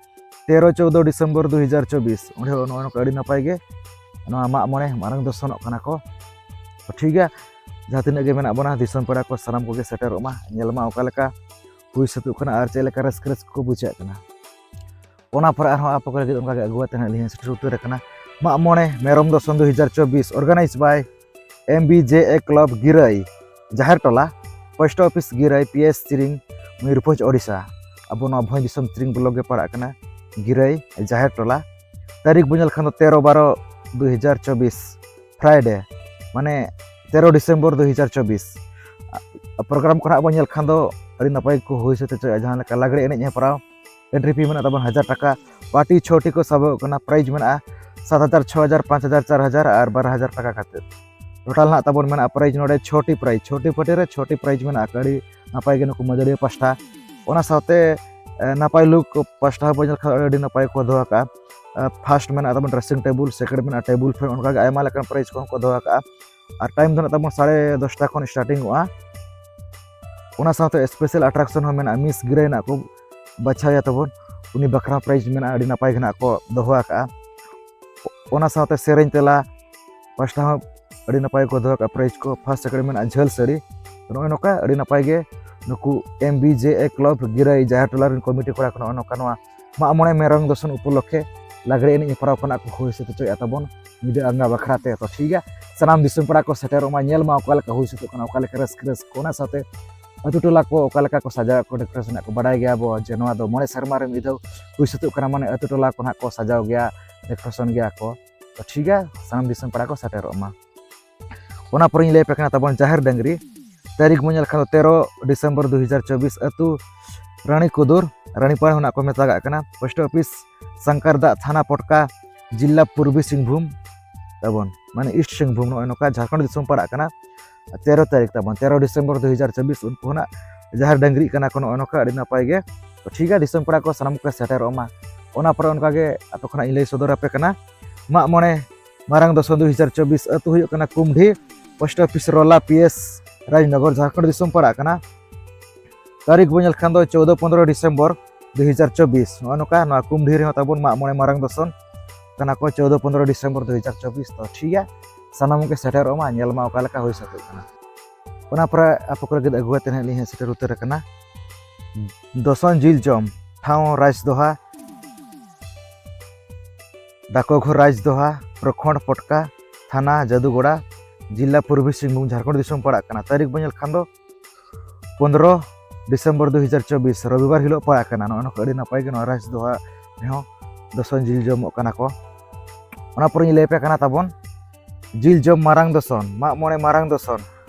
ᱛᱮᱨᱚ ᱪᱳᱫᱽᱫᱳ ᱰᱤᱥᱮᱢᱵᱚᱨ ᱫᱩ ᱦᱟᱡᱟᱨ ᱪᱚᱵᱵᱤᱥ᱾ ᱚᱸᱰᱮ ᱦᱚᱸ ᱱᱚᱜᱼᱚᱭ ᱱᱚᱝᱠᱟ ᱟᱹᱰᱤ ᱱᱟᱯᱟᱭ ᱜᱮ ᱱᱚᱣᱟ ᱢᱟᱜ ᱢᱚᱬᱮ ᱢᱟᱨᱟᱝ ᱫᱚᱥᱚᱱᱚᱜ ᱠᱟᱱᱟ ᱠᱚ᱾ ᱴᱷᱤᱠ ᱜᱮᱭᱟ, ᱡᱟᱦᱟᱸ ᱛᱤᱱᱟᱹᱜ ᱜᱮ ᱢᱮᱱᱟᱜ ᱵᱚᱱᱟ ᱫᱤᱥᱚᱢ ᱯᱮᱲᱟ ᱠᱚ, ᱥᱟᱱᱟᱢ ᱠᱚᱜᱮ ᱥᱮᱴᱮᱨᱚᱜ ᱢᱟ, ᱧᱮᱞ ᱢᱟ ᱚᱠᱟ ᱞᱮᱠᱟ ᱦᱩᱭ ᱥᱟᱹᱛᱚᱜ ᱠᱟᱱᱟ ᱟᱨ ᱪᱮᱫ ᱞᱮᱠᱟ ᱨᱟᱹᱥᱠᱟᱹ ᱨᱟᱹᱥᱠᱟᱹ ᱠᱚ ᱵᱩᱡᱷᱟᱹᱜ ᱠᱟᱱᱟ᱾ ᱚᱱᱟ ᱯᱚᱨᱮ ᱟᱨᱦᱚᱸ ᱟᱯᱮ ᱠᱚ ᱞᱟᱹᱜᱤᱫ ᱚᱱᱠᱟ ᱜᱮ ᱟᱹᱜᱩ ᱠᱟᱛᱮ ᱱᱟᱜ ᱞᱤᱧ ᱥᱮᱴᱮᱨ ᱩᱛᱟᱹᱨ ᱟᱠᱟᱱᱟ᱾ ᱢᱟᱜ ᱢᱚᱬᱮ ᱢᱮᱨᱚᱢ ᱫᱚᱥᱚᱱ ᱫᱩ ᱦᱟᱡᱟᱨ ᱪᱚᱵᱵᱤᱥ, organize by M B J A Club ᱜᱤᱨᱟᱹᱭ, ᱡᱟᱦᱮᱨ ᱴᱚᱞᱟ, post office ᱜᱤᱨᱟᱹᱭ, P S ᱪᱤᱨᱤᱝ, Mayurbhanj, Odisha. ᱟᱵᱚ ᱱᱚᱣᱟ ᱵᱷᱚᱸᱡᱽ ᱫᱤᱥᱚᱢ ᱪᱤᱨᱤᱝ block ᱜᱮ ᱯᱟᱲᱟᱜ ᱠᱟᱱᱟ ᱜᱤᱨᱟᱹᱭ, ᱡᱟᱦᱮᱨ ᱴᱚᱞᱟ᱾ ᱛᱟᱹᱨᱤᱠᱷ ᱵᱚᱱ ᱧᱮᱞ ᱠᱷᱟᱱ ᱫᱚ ᱛᱮᱨᱚ ᱵᱟᱨᱚ ᱫᱩ ᱦᱟᱡᱟᱨ ᱪᱚᱵᱵᱤᱥ, Friday, ᱢᱟᱱᱮ ᱛᱮᱨᱚ ᱰᱤᱥᱮᱢᱵᱚᱨ ᱫᱩ ᱦᱟᱡᱟᱨ ᱪᱚᱵᱵᱤᱥ᱾ ᱯᱨᱳᱜᱨᱟᱢ ᱠᱚ ᱱᱟᱜ ᱵᱚᱱ ᱧᱮᱞ ᱠᱷᱟᱱ ᱫᱚ ᱟᱹᱰᱤ ᱱᱟᱯᱟᱭ ᱠᱚ ᱦᱩᱭ ᱥᱟᱹᱛ ᱦᱚᱪᱚᱭᱟ, ᱡᱟᱦᱟᱸ ᱞᱮᱠᱟ ᱞᱟᱜᱽᱲᱮ ᱮᱱᱮᱡ ᱦᱮᱯᱨᱟᱣ, entry fee ᱢᱮᱱᱟᱜ ᱛᱟᱵᱚᱱ ᱦᱟᱡᱟᱨ ᱴᱟᱠᱟ, party ᱪᱷᱚᱴᱤ ᱠᱚ ᱥᱟᱵᱚᱜ ᱠᱟᱱᱟ, prize ᱢᱮᱱᱟᱜᱼᱟ ᱥᱟᱛ ᱦᱟᱡᱟᱨ, ᱪᱷᱚ ᱦᱟᱡᱟᱨ, ᱯᱟᱸᱪ ᱦᱟᱡᱟᱨ, ᱪᱟᱨ ᱦᱟᱡᱟᱨ ᱟᱨ ᱵᱟᱨ ᱦᱟᱡᱟᱨ ᱴᱟᱠᱟ ᱠᱟᱛᱮ᱾ Total ᱱᱟᱜ ᱛᱟᱵᱚᱱ ᱢᱮᱱᱟᱜᱼᱟ prize ᱱᱚᱰᱮ ᱪᱷᱚᱴᱤ prize, ᱪᱷᱚᱴᱤ party ᱨᱮ ᱪᱷᱚᱴᱤ prize ᱢᱮᱱᱟᱜᱼᱟ᱾ ᱟᱹᱰᱤ ᱱᱟᱯᱟᱭ ᱜᱮ ᱱᱩᱠᱩ ᱢᱟᱹᱫᱟᱹᱲᱤᱭᱟᱹ ᱯᱟᱥᱴᱟ᱾ ᱚᱱᱟ ᱥᱟᱶᱛᱮ, ᱮ, ᱱᱟᱯᱟᱭ ᱞᱩᱠ ᱯᱟᱥᱴᱟ ᱦᱚᱸ ᱵᱚᱱ ᱧᱮᱞ ᱠᱷᱟᱱ ᱟᱹᱰᱤ ᱱᱟᱯᱟᱭ ᱠᱚ ᱫᱚᱦᱚ ᱟᱠᱟᱫᱼᱟ᱾ ᱮ, first ᱢᱮᱱᱟᱜ ᱛᱟᱵᱚᱱ dressing table, second ᱢᱮᱱᱟᱜᱼᱟ table fan, ᱚᱱᱠᱟᱜᱮ ᱟᱭᱢᱟ ᱞᱮᱠᱟᱱ prize ᱠᱚᱦᱚᱸ ᱠᱚ ᱫᱚᱦᱚ ᱟᱠᱟᱫᱼᱟ᱾ ᱟᱨ time ᱫᱚ ᱱᱟᱜ ᱛᱟᱵᱚᱱ ᱥᱟᱲᱮ ᱫᱚᱥᱴᱟ ᱠᱷᱚᱱ starting ᱚᱜᱼᱟ᱾ ᱚᱱᱟ ᱥᱟᱶᱛᱮ special attraction ᱦᱚᱸ ᱢᱮᱱᱟᱜᱼᱟ, Miss ᱜᱤᱨᱟᱹᱭ ᱱᱟᱜ ᱠᱚ ᱵᱟᱪᱷᱟᱣᱮᱭᱟ ᱛᱟᱵᱚᱱ, ᱩᱱᱤ ᱵᱟᱠᱷᱨᱟ prize ᱢᱮᱱᱟᱜᱼᱟ, ᱟᱹᱰᱤ ᱱᱟᱯᱟᱭ ᱜᱮ ᱱᱟᱜ ᱠᱚ ᱫᱚᱦᱚ ᱟᱠᱟᱫᱼᱟ᱾ ᱚᱱᱟ ᱥᱟᱶᱛᱮ ᱥᱮᱨᱮᱧ ᱛᱮᱞᱟ ᱯᱟᱥᱴᱟ ᱦᱚᱸ ᱟᱹᱰᱤ ᱱᱟᱯᱟᱭ ᱠᱚ ᱫᱚᱦᱚ ᱟᱠᱟᱫᱼᱟ prize ᱠᱚ᱾ First, second ᱢᱮᱱᱟᱜᱼᱟ ᱡᱷᱟᱹᱞ ᱥᱟᱹᱲᱤ᱾ ᱱᱚᱜᱼᱚᱭ ᱱᱚᱝᱠᱟ ᱟᱹᱰᱤ ᱱᱟᱯᱟᱭ ᱜᱮ ᱱᱩᱠᱩ M B J A Club ᱜᱤᱨᱟᱹᱭ ᱡᱟᱦᱮᱨ ᱴᱚᱞᱟ ᱨᱮᱱ committee ᱠᱚᱲᱟ ᱠᱚ ᱱᱚᱜᱼᱚᱭ ᱱᱚᱝᱠᱟ ᱱᱚᱣᱟ ᱢᱟᱜ ᱢᱚᱬᱮ ᱢᱮᱨᱚᱢ ᱫᱚᱥᱚᱱ ᱩᱯᱚᱞᱚᱠᱠᱷᱮ ᱞᱟᱜᱽᱲᱮ ᱮᱱᱮᱡ ᱦᱮᱯᱨᱟᱣ ᱠᱚ ᱱᱟᱜ ᱠᱚ ᱦᱩᱭ ᱥᱟᱹᱛ ᱦᱚᱪᱚᱭᱮᱫᱼᱟ ᱛᱟᱵᱚᱱ ᱧᱤᱫᱟᱹ ᱟᱸᱜᱟ ᱵᱟᱠᱷᱨᱟ ᱛᱮ᱾ ᱛᱚ ᱴᱷᱤᱠ ᱜᱮᱭᱟ, ᱥᱟᱱᱟᱢ ᱫᱤᱥᱚᱢ ᱯᱮᱲᱟ ᱠᱚ ᱥᱮᱴᱮᱨᱚᱜ ᱢᱟ, ᱧᱮᱞ ᱢᱟ ᱚᱠᱟ ᱞᱮᱠᱟ ᱦᱩᱭ ᱥᱟᱹᱛᱚᱜ ᱠᱟᱱᱟ, ᱚᱠᱟ ᱞᱮᱠᱟ ᱨᱟᱹᱥᱠᱟᱹ ᱨᱟᱹᱥᱠᱟᱹ᱾ ᱚᱱᱟ ᱥᱟᱶᱛᱮ ᱟᱹᱛᱩ ᱴᱚᱞᱟ ᱠᱚ ᱚᱠᱟ ᱞᱮᱠᱟ ᱠᱚ ᱥᱟᱡᱟᱣ ᱟᱠᱚ, decoration ᱟᱠᱚ, ᱵᱟᱰᱟᱭ ᱜᱮᱭᱟ ᱵᱚ ᱡᱮ ᱱᱚᱣᱟ ᱫᱚ ᱢᱚᱬᱮ ᱥᱮᱨᱢᱟ ᱨᱮ ᱢᱤᱫ ᱫᱷᱟᱣ ᱦᱩᱭ ᱥᱟᱹᱛᱚᱜ ᱠᱟᱱᱟ, ᱢᱟᱱᱮ ᱟᱹᱛᱩ ᱴᱚᱞᱟ ᱠᱚ ᱱᱟᱜ ᱠᱚ ᱥᱟᱡᱟᱣ ᱜᱮᱭᱟ, decoration ᱜᱮᱭᱟ ᱠᱚ᱾ ᱛᱚ ᱴᱷᱤᱠ ᱜᱮᱭᱟ, ᱥᱟᱱᱟᱢ ᱫᱤᱥᱚᱢ ᱯᱮᱲᱟ ᱠᱚ ᱥᱮᱴᱮᱨᱚᱜ ᱢᱟ᱾ ᱚᱱᱟ ᱯᱚᱨᱮᱧ ᱞᱟᱹᱭ ᱟᱯᱮ ᱠᱟᱱᱟ ᱛᱟᱵᱚᱱ ᱡᱟᱦᱮᱨ ᱰᱟᱹᱝᱨᱤ᱾ ᱛᱟᱹᱨᱤᱠᱷ ᱵᱚᱱ ᱧᱮᱞ ᱠᱷᱟᱱ ᱫᱚ ᱛᱮᱨᱚ ᱰᱤᱥᱮᱢᱵᱚᱨ ᱫᱩ ᱦᱟᱡᱟᱨ ᱪᱚᱵᱵᱤᱥ, ᱟᱹᱛᱩ ᱨᱟᱱᱤ ᱠᱩᱫᱩᱨ, ᱨᱟᱱᱤᱯᱟᱲ ᱦᱚᱸ ᱱᱟᱜ ᱠᱚ ᱢᱮᱛᱟᱜᱟᱜ ᱠᱟᱱᱟ, post office ᱥᱟᱝᱠᱟᱨ ᱫᱟᱜ, ᱛᱷᱟᱱᱟ ᱯᱚᱴᱠᱟ, ᱡᱤᱞᱟ ᱯᱩᱨᱵᱤ ᱥᱤᱝᱵᱷᱩᱢ ᱛᱟᱵᱚᱱ, ᱢᱟᱱᱮ East ᱥᱤᱝᱵᱷᱩᱢ, ᱱᱚᱜᱼᱚᱭ ᱱᱚᱝᱠᱟ ᱡᱷᱟᱲᱠᱷᱚᱸᱰ ᱫᱤᱥᱚᱢ ᱯᱟᱲᱟᱜ ᱠᱟᱱᱟ᱾ ᱛᱮᱨᱚ ᱛᱟᱹᱨᱤᱠᱷ ᱛᱟᱵᱚᱱ, ᱛᱮᱨᱚ ᱰᱤᱥᱮᱢᱵᱚᱨ ᱫᱩ ᱦᱟᱡᱟᱨ ᱪᱚᱵᱵᱤᱥ, ᱩᱱᱠᱩ ᱦᱚᱸ ᱱᱟᱜ ᱡᱟᱦᱮᱨ ᱰᱟᱹᱝᱨᱤᱜ ᱠᱟᱱᱟ ᱠᱚ, ᱱᱚᱜᱼᱚᱭ ᱱᱚᱝᱠᱟ ᱟᱹᱰᱤ ᱱᱟᱯᱟᱭ ᱜᱮ᱾ ᱛᱚ ᱴᱷᱤᱠ ᱜᱮᱭᱟ, ᱫᱤᱥᱚᱢ ᱯᱮᱲᱟ ᱠᱚ ᱥᱟᱱᱟᱢ ᱠᱚ ᱥᱮᱴᱮᱨᱚᱜ ᱢᱟ᱾ ᱚᱱᱟ ᱯᱚᱨᱮ ᱚᱱᱠᱟ ᱜᱮ ᱟᱯᱮ ᱠᱷᱚᱱᱟᱜ ᱤᱧ ᱞᱟᱹᱭ ᱥᱚᱫᱚᱨ ᱟᱯᱮ ᱠᱟᱱᱟ᱾ ᱢᱟᱜ ᱢᱚᱬᱮ ᱢᱟᱨᱟᱝ ᱫᱚᱥᱚᱱ ᱫᱩ ᱦᱟᱡᱟᱨ ᱪᱚᱵᱵᱤᱥ, ᱟᱹᱛᱩ ᱦᱩᱭᱩᱜ ᱠᱟᱱᱟ ᱠᱩᱢᱰᱷᱤ, post office ᱨᱚᱞᱟ, P S Rajnagar, Jharkhand ᱫᱤᱥᱚᱢ ᱯᱟᱲᱟᱜ ᱠᱟᱱᱟ᱾ ᱛᱟᱹᱨᱤᱠᱷ ᱵᱚᱱ ᱧᱮᱞ ᱠᱷᱟᱱ ᱫᱚ ᱪᱳᱫᱚ ᱯᱚᱱᱫᱽᱨᱚ ᱰᱤᱥᱮᱢᱵᱚᱨ ᱫᱩ ᱦᱟᱡᱟᱨ ᱪᱚᱵᱵᱤᱥ᱾ ᱱᱚᱜᱼᱚ ᱱᱚᱝᱠᱟ ᱱᱚᱣᱟ ᱠᱩᱢᱰᱷᱤ ᱨᱮᱦᱚᱸ ᱛᱟᱵᱚᱱ ᱢᱟᱜ ᱢᱚᱬᱮ ᱢᱟᱨᱟᱝ ᱫᱚᱥᱚᱱ ᱠᱟᱱᱟ ᱠᱚ ᱪᱳᱫᱚ ᱯᱚᱱᱫᱽᱨᱚ ᱰᱤᱥᱮᱢᱵᱚᱨ ᱫᱩ ᱦᱟᱡᱟᱨ ᱪᱚᱵᱵᱤᱥ᱾ ᱛᱚ ᱴᱷᱤᱠ ᱜᱮᱭᱟ, ᱥᱟᱱᱟᱢ ᱜᱮ ᱥᱮᱴᱮᱨᱚᱜ ᱢᱟ, ᱧᱮᱞ ᱢᱟ ᱚᱠᱟ ᱞᱮᱠᱟ ᱦᱩᱭ ᱥᱟᱹᱛᱚᱜ ᱠᱟᱱᱟ᱾ ᱚᱱᱟ ᱯᱚᱨᱮ ᱟᱯᱮ ᱠᱚ ᱞᱟᱹᱜᱤᱫ ᱟᱹᱜᱩ ᱠᱟᱛᱮ ᱱᱟᱦᱟᱜ ᱞᱤᱧ ᱦᱮᱡ ᱥᱮᱴᱮᱨ ᱩᱛᱟᱹᱨ ᱟᱠᱟᱱᱟ᱾ ᱫᱚᱥᱚᱱ ᱡᱤᱞ ᱡᱚᱢ ᱴᱷᱟᱶ ᱨᱟᱡᱽᱫᱚᱦᱟ, ᱰᱟᱠᱚᱜᱷᱚᱨ ᱨᱟᱡᱽᱫᱚᱦᱟ, ᱯᱨᱚᱠᱷᱚᱸᱰ ᱯᱚᱴᱠᱟ, ᱛᱷᱟᱱᱟ ᱡᱟᱫᱩᱜᱚᱲᱟ, ᱡᱤᱞᱟ ᱯᱩᱨᱵᱤ ᱥᱤᱝᱵᱷᱩᱢ, ᱡᱷᱟᱲᱠᱷᱚᱸᱰ ᱫᱤᱥᱚᱢ ᱯᱟᱲᱟᱜ ᱠᱟᱱᱟ᱾ ᱛᱟᱹᱨᱤᱠᱷ ᱵᱚᱱ ᱧᱮᱞ ᱠᱷᱟᱱ ᱫᱚ ᱯᱚᱱᱫᱽᱨᱚ ᱰᱤᱥᱮᱢᱵᱚᱨ ᱫᱩ ᱦᱟᱡᱟᱨ ᱪᱚᱵᱵᱤᱥ, ᱨᱚᱵᱤᱵᱟᱨ ᱦᱤᱞᱳᱜ ᱯᱟᱲᱟᱜ ᱠᱟᱱᱟ᱾ ᱱᱚᱜᱼᱚᱭ ᱱᱚᱝᱠᱟ ᱟᱹᱰᱤ ᱱᱟᱯᱟᱭ ᱜᱮ ᱱᱚᱣᱟ ᱨᱟᱡᱽᱫᱚᱦᱟ ᱨᱮᱦᱚᱸ ᱫᱚᱥᱚᱱ ᱡᱤᱞ ᱡᱚᱢᱚᱜ ᱠᱟᱱᱟ ᱠᱚ᱾ ᱚᱱᱟ ᱯᱚᱨᱮᱧ ᱞᱟᱹᱭ ᱟᱯᱮ ᱠᱟᱱᱟ ᱛᱟᱵᱚᱱ ᱡᱤᱞ ᱡᱚᱢ ᱢᱟᱨᱟᱝ ᱫᱚᱥᱚᱱ, ᱢᱟᱜ ᱢᱚᱬᱮ ᱢᱟᱨᱟᱝ ᱫᱚᱥᱚᱱ᱾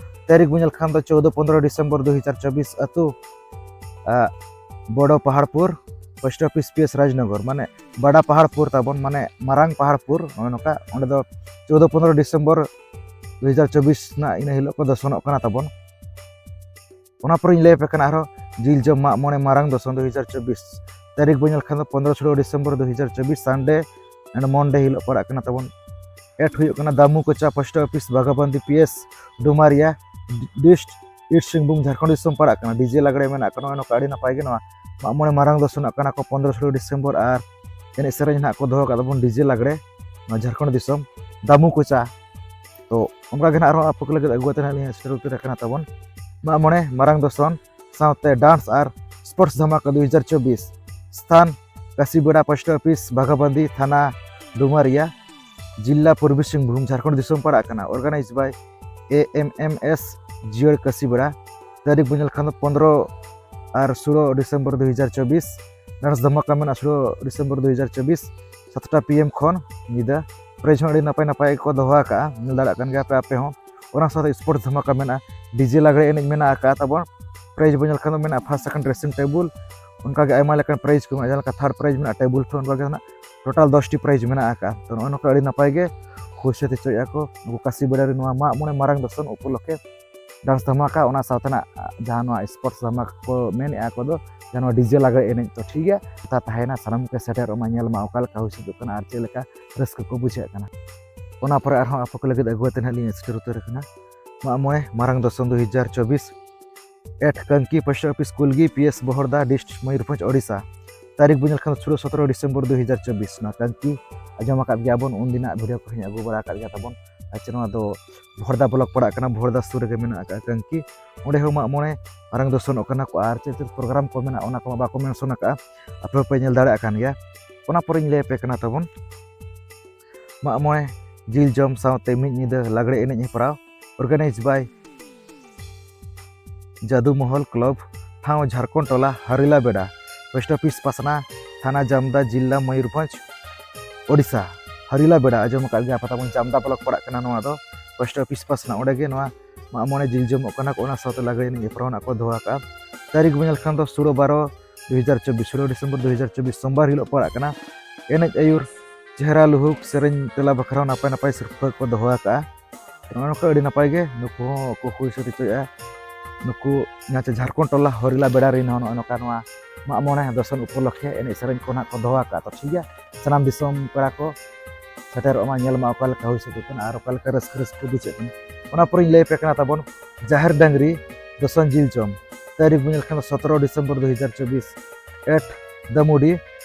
ᱛᱟᱹᱨᱤᱠᱷ ᱵᱚᱱ ᱧᱮᱞ ᱠᱷᱟᱱ ᱫᱚ ᱪᱳᱫᱚ ᱯᱚᱱᱫᱽᱨᱚ ᱰᱤᱥᱮᱢᱵᱚᱨ ᱫᱩ ᱦᱟᱡᱟᱨ ᱪᱚᱵᱵᱤᱥ, ᱟᱹᱛᱩ, ᱟ, Boro Paharpur, post office, P S Rajnagar, ᱢᱟᱱᱮ ᱵᱟᱰᱟ ᱯᱟᱦᱟᱲᱯᱩᱨ ᱛᱟᱵᱚᱱ, ᱢᱟᱱᱮ ᱢᱟᱨᱟᱝ ᱯᱟᱦᱟᱲᱯᱩᱨ, ᱱᱚᱜᱼᱚᱭ ᱱᱚᱝᱠᱟ᱾ ᱚᱸᱰᱮ ᱫᱚ ᱪᱳᱫᱚ ᱯᱚᱱᱫᱽᱨᱚ ᱰᱤᱥᱮᱢᱵᱚᱨ ᱫᱩ ᱦᱟᱡᱟᱨ ᱪᱚᱵᱵᱤᱥ ᱨᱮᱱᱟᱜ ᱤᱱᱟᱹ ᱦᱤᱞᱳᱜ ᱠᱚ ᱫᱚᱥᱚᱱᱚᱜ ᱠᱟᱱᱟ ᱛᱟᱵᱚᱱ᱾ ᱚᱱᱟ ᱯᱚᱨᱮᱧ ᱞᱟᱹᱭ ᱟᱯᱮ ᱠᱟᱱᱟ ᱟᱨᱦᱚᱸ ᱡᱤᱞ ᱡᱚᱢ ᱢᱟᱜ ᱢᱚᱬᱮ ᱢᱟᱨᱟᱝ ᱫᱚᱥᱚᱱ ᱫᱩ ᱦᱟᱡᱟᱨ ᱪᱚᱵᱵᱤᱥ᱾ ᱛᱟᱹᱨᱤᱠᱷ ᱵᱚᱱ ᱧᱮᱞ ᱠᱷᱟᱱ ᱫᱚ ᱯᱚᱱᱫᱽᱨᱚ ᱥᱳᱞᱳ ᱰᱤᱥᱮᱢᱵᱚᱨ ᱫᱩ ᱦᱟᱡᱟᱨ ᱪᱚᱵᱵᱤᱥ, ᱥᱟᱱᱰᱮ and ᱢᱚᱱᱰᱮ ᱦᱤᱞᱳᱜ ᱯᱟᱲᱟᱜ ᱠᱟᱱᱟ ᱛᱟᱵᱚᱱ᱾ ᱮᱴ ᱦᱩᱭᱩᱜ ᱠᱟᱱᱟ Damu Kocha, post office, Bagabandi, P S Dumaria, dist east Singhbhum, Jharkhand ᱫᱤᱥᱚᱢ ᱯᱟᱲᱟᱜ ᱠᱟᱱᱟ᱾ ᱰᱤᱡᱮ ᱞᱟᱜᱽᱲᱮ ᱢᱮᱱᱟᱜ ᱠᱟᱱᱟ, ᱱᱚᱜᱼᱚᱭ ᱱᱚᱝᱠᱟ ᱟᱹᱰᱤ ᱱᱟᱯᱟᱭ ᱜᱮ ᱱᱚᱣᱟ ᱢᱟᱜ ᱢᱚᱬᱮ ᱢᱟᱨᱟᱝ ᱫᱚᱥᱚᱱᱚᱜ ᱠᱟᱱᱟ ᱠᱚ ᱯᱚᱱᱫᱽᱨᱚ ᱥᱳᱞᱳ ᱰᱤᱥᱮᱢᱵᱚᱨ᱾ ᱟᱨ ᱮᱱᱮᱡ ᱥᱮᱨᱮᱧ ᱱᱟᱦᱟᱜ ᱠᱚ ᱫᱚᱦᱚ ᱟᱠᱟᱫ ᱛᱟᱵᱚᱱ ᱰᱤᱡᱮ ᱞᱟᱜᱽᱲᱮ ᱱᱚᱣᱟ ᱡᱷᱟᱲᱠᱷᱚᱸᱰ ᱫᱤᱥᱚᱢ, ᱫᱟᱢᱩ ᱠᱚᱪᱟ᱾ ᱛᱚ ᱚᱱᱠᱟ ᱜᱮ ᱱᱟᱦᱟᱜ ᱟᱨᱦᱚᱸ ᱟᱯᱮ ᱠᱚ ᱞᱟᱹᱜᱤᱫ ᱟᱹᱜᱩ ᱠᱟᱛᱮ ᱱᱟᱦᱟᱜ ᱞᱤᱧ ᱥᱮᱴᱮᱨ ᱩᱛᱟᱹᱨ ᱟᱠᱟᱱᱟ ᱛᱟᱵᱚᱱ ᱢᱟᱜ ᱢᱚᱬᱮ ᱢᱟᱨᱟᱝ ᱫᱚᱥᱚᱱ ᱥᱟᱶᱛᱮ ᱰᱟᱱᱥ ᱟᱨ ᱥᱯᱳᱨᱴᱥ ᱫᱷᱟᱢᱟᱠᱟ ᱫᱩ ᱦᱟᱡᱟᱨ ᱪᱚᱵᱵᱤᱥ᱾ ᱥᱛᱷᱟᱱ ᱠᱟᱥᱤᱵᱮᱲᱟ, ᱯᱳᱥᱴ ᱚᱯᱷᱤᱥ ᱵᱟᱜᱟᱵᱟᱱᱫᱤ, ᱛᱷᱟᱱᱟ ᱰᱩᱢᱟᱨᱤᱭᱟ, ᱡᱤᱞᱟ ᱯᱩᱨᱵᱤ ᱥᱤᱝᱵᱷᱩᱢ, ᱡᱷᱟᱲᱠᱷᱚᱸᱰ ᱫᱤᱥᱚᱢ ᱯᱟᱲᱟᱜ ᱠᱟᱱᱟ᱾ ᱚᱨᱜᱟᱱᱟᱭᱤᱡᱽ ᱵᱟᱭ ᱮ ᱮᱢ ᱮᱢ ᱮᱥ ᱡᱤᱭᱟᱹᱲ ᱠᱟᱥᱤᱵᱮᱲᱟ᱾ ᱛᱟᱹᱨᱤᱠᱷ ᱵᱚᱱ ᱧᱮᱞ ᱠᱷᱟᱱ ᱫᱚ ᱯᱚᱱᱫᱽᱨᱚ ᱟᱨ ᱥᱳᱞᱳ ᱰᱤᱥᱮᱢᱵᱚᱨ ᱫᱩ ᱦᱟᱡᱟᱨ ᱪᱚᱵᱵᱤᱥ᱾ ᱰᱟᱱᱥ ᱫᱷᱟᱢᱟᱠᱟ ᱢᱮᱱᱟᱜᱼᱟ ᱥᱳᱞᱳ ᱰᱤᱥᱮᱢᱵᱚᱨ ᱫᱩ ᱦᱟᱡᱟᱨ ᱪᱚᱵᱵᱤᱥ, ᱥᱟᱛᱴᱟ ᱯᱤ ᱮᱢ ᱠᱷᱚᱱ ᱧᱤᱫᱟᱹ᱾ ᱯᱨᱟᱭᱤᱡᱽ ᱦᱚᱸ ᱟᱹᱰᱤ ᱱᱟᱯᱟᱭ ᱱᱟᱯᱟᱭ ᱜᱮᱠᱚ ᱫᱚᱦᱚ ᱟᱠᱟᱫᱼᱟ, ᱧᱮᱞ ᱫᱟᱲᱮᱭᱟᱜ ᱠᱟᱱ ᱜᱮᱭᱟ ᱯᱮ ᱟᱯᱮ ᱦᱚᱸ᱾ ᱚᱱᱟ ᱥᱟᱶᱛᱮ ᱥᱯᱳᱨᱴᱥ ᱫᱷᱟᱢᱟᱠᱟ ᱢᱮᱱᱟᱜᱼᱟ, ᱰᱤᱡᱮ ᱞᱟᱜᱽᱲᱮ ᱮᱱᱮᱡ ᱢᱮᱱᱟᱜ ᱟᱠᱟᱫᱼᱟ ᱛᱟᱵᱚᱱ᱾ ᱯᱨᱟᱭᱤᱡᱽ ᱵᱚᱱ ᱧᱮᱞ ᱠᱷᱟᱱ ᱫᱚ ᱢᱮᱱᱟᱜᱼᱟ ᱯᱷᱟᱥᱴ ᱥᱮᱠᱮᱱᱰ ᱰᱨᱮᱥᱤᱝ ᱴᱮᱵᱩᱞ, ᱚᱱᱠᱟ ᱜᱮ ᱟᱭᱢᱟ ᱞᱮᱠᱟᱱ ᱯᱨᱟᱭᱤᱡᱽ ᱠᱚ ᱢᱮᱱᱟᱜᱼᱟ, ᱡᱟᱦᱟᱸ ᱞᱮᱠᱟ ᱛᱷᱟᱨᱰ ᱯᱨᱟᱭᱤᱡᱽ ᱢᱮᱱᱟᱜᱼᱟ, ᱴᱮᱵᱩᱞ ᱯᱷᱮᱱ, ᱚᱱᱠᱟ ᱜᱮ ᱱᱟᱜ ᱴᱳᱴᱟᱞ ᱫᱚᱥᱴᱤ ᱯᱨᱟᱭᱤᱡᱽ ᱢᱮᱱᱟᱜ ᱟᱠᱟᱫᱼᱟ᱾ ᱛᱚ ᱱᱚᱜᱼᱚᱭ ᱱᱚᱝᱠᱟ ᱟᱹᱰᱤ ᱱᱟᱯᱟᱭ ᱜᱮ ᱦᱩᱭ ᱥᱟᱹᱛ ᱦᱚᱪᱚᱭᱮᱫᱼᱟ ᱠᱚ ᱱᱩᱠᱩ ᱠᱟᱥᱤ ᱵᱮᱲᱟ ᱨᱮ ᱱᱚᱣᱟ ᱢᱟᱜ ᱢᱚᱬᱮ ᱢᱟᱨᱟᱝ ᱫᱚᱥᱚᱱ ᱩᱯᱚᱞᱚᱠᱠᱷᱮ ᱰᱟᱱᱥ ᱫᱷᱟᱢᱟᱠᱟ, ᱚᱱᱟ ᱥᱟᱶᱛᱮ ᱱᱟᱜ ᱡᱟᱦᱟᱸ ᱱᱚᱣᱟ ᱥᱯᱳᱨᱴᱥ ᱫᱷᱟᱢᱟᱠᱟ ᱠᱚ ᱢᱮᱱᱮᱫᱼᱟ ᱠᱚ ᱫᱚ, ᱡᱟᱦᱟᱸ ᱱᱚᱣᱟ ᱰᱤᱡᱮ ᱞᱟᱜᱽᱲᱮ ᱮᱱᱮᱡ᱾ ᱛᱚ ᱴᱷᱤᱠ ᱜᱮᱭᱟ, ᱠᱟᱛᱷᱟ ᱛᱟᱦᱮᱸᱭᱮᱱᱟ, ᱥᱟᱱᱟᱢ ᱠᱚ ᱥᱮᱴᱮᱨᱚᱜ ᱢᱟ, ᱧᱮᱞ ᱢᱟ ᱚᱠᱟ ᱞᱮᱠᱟ ᱦᱩᱭ ᱥᱟᱹᱛᱚᱜ ᱠᱟᱱᱟ ᱟᱨ ᱪᱮᱫ ᱞᱮᱠᱟ ᱨᱟᱹᱥᱠᱟᱹ ᱠᱚ ᱵᱩᱡᱷᱟᱹᱜ ᱠᱟᱱᱟ᱾ ᱚᱱᱟ ᱯᱚᱨᱮ ᱟᱨᱦᱚᱸ ᱟᱯᱮ ᱠᱚ ᱞᱟᱹᱜᱤᱫ ᱟᱹᱜᱩ ᱠᱟᱛᱮ ᱱᱟᱦᱟᱜ ᱞᱤᱧ ᱥᱮᱴᱮᱨ ᱩᱛᱟᱹᱨ ᱟᱠᱟᱱᱟ ᱢᱟᱜ ᱢᱚᱬᱮ ᱢᱟᱨᱟᱝ ᱫᱚᱥᱚᱱ ᱫᱩ ᱦᱟᱡᱟᱨ ᱪᱚᱵᱵᱤᱥ᱾ At Kangki, post office Kulgi, P S Bahalda, dist Mayurbhanj, Odisha. ᱛᱟᱹᱨᱤᱠᱷ ᱵᱚᱱ ᱧᱮᱞ ᱠᱷᱟᱱ ᱥᱳᱞᱳ ᱥᱚᱛᱨᱚ ᱰᱤᱥᱮᱢᱵᱚᱨ ᱫᱩ ᱦᱟᱡᱟᱨ ᱪᱚᱵᱵᱤᱥ᱾ ᱱᱚᱣᱟ ᱠᱟᱝᱠᱤ ᱟᱸᱡᱚᱢ ᱟᱠᱟᱫ ᱜᱮᱭᱟ ᱵᱚᱱ, ᱩᱱ ᱫᱤᱱᱟᱜ ᱵᱷᱤᱰᱤᱭᱳ ᱠᱚᱦᱚᱸᱧ ᱟᱹᱜᱩ ᱵᱟᱲᱟ ᱟᱠᱟᱫ ᱜᱮᱭᱟ ᱛᱟᱵᱚᱱ᱾ ᱟᱪᱪᱷᱟ, ᱱᱚᱣᱟ ᱫᱚ ᱵᱷᱚᱨᱫᱟ ᱵᱞᱚᱠ ᱯᱟᱲᱟᱜ ᱠᱟᱱᱟ, ᱵᱷᱚᱨᱫᱟ ᱥᱩᱨ ᱨᱮᱜᱮ ᱢᱮᱱᱟᱜ ᱟᱠᱟᱫ ᱠᱟᱝᱠᱤ᱾ ᱚᱸᱰᱮ ᱦᱚᱸ ᱢᱟᱜ ᱢᱚᱬᱮ ᱢᱟᱨᱟᱝ ᱫᱚᱥᱚᱱᱚᱜ ᱠᱟᱱᱟ ᱠᱚ᱾ ᱟᱨ ᱪᱮᱫ ᱪᱮᱫ ᱯᱨᱳᱜᱨᱟᱢ ᱠᱚ ᱢᱮᱱᱟᱜᱼᱟ, ᱚᱱᱟ ᱠᱚᱢᱟ ᱵᱟᱠᱚ ᱢᱮᱱᱥᱚᱱ ᱟᱠᱟᱫᱼᱟ, ᱟᱯᱮ ᱦᱚᱸᱯᱮ ᱧᱮᱞ ᱫᱟᱲᱮᱭᱟᱜ ᱠᱟᱱ ᱜᱮᱭᱟ᱾ ᱚᱱᱟ ᱯᱚᱨᱮᱧ ᱞᱟᱹᱭ ᱟᱯᱮ ᱠᱟᱱᱟ ᱛᱟᱵᱚᱱ ᱢᱟᱜ ᱢᱚᱬᱮ ᱡᱤᱞ ᱡᱚᱢ ᱥᱟᱶᱛᱮ ᱢᱤᱫ ᱧᱤᱫᱟᱹ ᱞᱟᱜᱽᱲᱮ ᱮᱱᱮᱡ ᱦᱮᱯᱨᱟᱣ, organized by ᱡᱟᱫᱩ ᱢᱚᱦᱚᱞ ᱠᱞᱟᱵᱽ, ᱴᱷᱟᱶ ᱡᱷᱟᱲᱠᱷᱚᱸᱰ ᱴᱚᱞᱟ ᱦᱟᱨᱤᱞᱟ ᱵᱮᱰᱟ, ᱯᱳᱥᱴ ᱚᱯᱷᱤᱥ ᱯᱟᱥᱱᱟ, ᱛᱷᱟᱱᱟ ᱡᱟᱢᱫᱟ, ᱡᱤᱞᱟ ᱢᱚᱭᱩᱨᱵᱷᱚᱸᱡᱽ, ᱳᱰᱤᱥᱟ᱾ ᱦᱟᱨᱤᱞᱟ ᱵᱮᱰᱟ ᱟᱸᱡᱚᱢ ᱟᱠᱟᱫ ᱜᱮᱭᱟ ᱯᱮ ᱛᱟᱵᱚᱱ, ᱡᱟᱢᱫᱟ ᱵᱞᱚᱠ ᱯᱟᱲᱟᱜ ᱠᱟᱱᱟ ᱱᱚᱣᱟ ᱫᱚ᱾ ᱯᱳᱥᱴ ᱚᱯᱷᱤᱥ ᱯᱟᱥᱱᱟ, ᱚᱸᱰᱮ ᱜᱮ ᱱᱚᱣᱟ ᱢᱟᱜ ᱢᱚᱬᱮ ᱡᱤᱞ ᱡᱚᱢᱚᱜ ᱠᱟᱱᱟ ᱠᱚ, ᱚᱱᱟ ᱥᱟᱶᱛᱮ ᱞᱟᱜᱽᱲᱮ ᱮᱱᱮᱡ ᱦᱮᱯᱨᱟᱣ ᱱᱟᱜ ᱠᱚ ᱫᱚᱦᱚ ᱟᱠᱟᱫᱼᱟ᱾ ᱛᱟᱹᱨᱤᱠᱷ ᱵᱚᱱ ᱧᱮᱞ ᱠᱷᱟᱱ ᱫᱚ ᱥᱳᱞᱳ ᱵᱟᱨᱚ ᱫᱩ ᱦᱟᱡᱟᱨ ᱪᱚᱵᱵᱤᱥ, ᱥᱳᱞᱳ ᱰᱤᱥᱮᱢᱵᱚᱨ ᱫᱩ ᱦᱟᱡᱟᱨ ᱪᱚᱵᱵᱤᱥ, ᱥᱳᱢᱵᱟᱨ ᱦᱤᱞᱳᱜ ᱯᱟᱲᱟᱜ ᱠᱟᱱᱟ᱾ ᱮᱱᱮᱡ ᱟᱹᱭᱩᱨ, ᱪᱮᱦᱨᱟ ᱞᱩᱦᱩᱠ, ᱥᱮᱨᱮᱧ ᱛᱮᱞᱟ ᱵᱟᱠᱷᱨᱟ ᱦᱚᱸ ᱱᱟᱯᱟᱭ ᱱᱟᱯᱟᱭ ᱥᱤᱨᱯᱟᱹ ᱠᱚ ᱫᱚᱦᱚ ᱟᱠᱟᱫᱼᱟ᱾ ᱱᱚᱜᱼᱚ ᱱᱚᱝᱠᱟ ᱟᱹᱰᱤ ᱱᱟᱯᱟᱭ ᱜᱮ ᱱᱩᱠᱩ ᱦᱚᱸ ᱠᱚ ᱦᱩᱭ ᱥᱟᱹᱛ ᱦᱚᱪᱚᱭᱮᱫᱼᱟ᱾ ᱱᱩᱠᱩ ᱡᱟᱦᱟᱸ ᱪᱮ ᱡᱷᱟᱲᱠᱷᱚᱸᱰ ᱴᱚᱞᱟ ᱦᱚᱨᱤᱞᱟ ᱵᱮᱲᱟ ᱨᱮᱱ ᱦᱚᱸ ᱱᱚᱜᱼᱚ ᱱᱚᱝᱠᱟ ᱱᱚᱣᱟ ᱢᱟᱜ ᱢᱚᱬᱮ ᱫᱚᱥᱚᱱ ᱩᱯᱚᱞᱚᱠᱠᱷᱮ ᱮᱱᱮᱡ ᱥᱮᱨᱮᱧ ᱠᱚ ᱱᱟᱦᱟᱜ ᱠᱚ ᱫᱚᱦᱚ ᱟᱠᱟᱫᱼᱟ᱾ ᱛᱚ ᱴᱷᱤᱠ ᱜᱮᱭᱟ, ᱥᱟᱱᱟᱢ ᱫᱤᱥᱚᱢ ᱯᱮᱲᱟ ᱠᱚ ᱥᱮᱴᱮᱨᱚᱜ ᱢᱟ, ᱧᱮᱞ ᱢᱟ ᱚᱠᱟ ᱞᱮᱠᱟ ᱦᱩᱭ ᱥᱟᱹᱛᱚᱜ ᱠᱟᱱᱟ ᱟᱨ ᱚᱠᱟ ᱞᱮᱠᱟ ᱨᱟᱹᱥᱠᱟᱹ ᱨᱟᱹᱥᱠᱟᱹ ᱵᱩᱡᱷᱟᱹᱜ ᱠᱟᱱᱟ᱾ ᱚᱱᱟ ᱯᱚᱨᱮᱧ ᱞᱟᱹᱭ ᱟᱯᱮ ᱠᱟᱱᱟ ᱛᱟᱵᱚᱱ ᱡᱟᱦᱮᱨ ᱰᱟᱝᱨᱤ ᱫᱚᱥᱚᱱ ᱡᱤᱞ ᱡᱚᱢ᱾ ᱛᱟᱹᱨᱤᱠᱷ ᱵᱚᱱ ᱧᱮᱞ ᱠᱷᱟᱱ ᱫᱚ ᱥᱚᱛᱨᱚ ᱰᱤᱥᱮᱢᱵᱚᱨ ᱫᱩ ᱦᱟᱡᱟᱨ ᱪᱚᱵᱵᱤᱥ, at ᱫᱟᱢᱩᱰᱤ᱾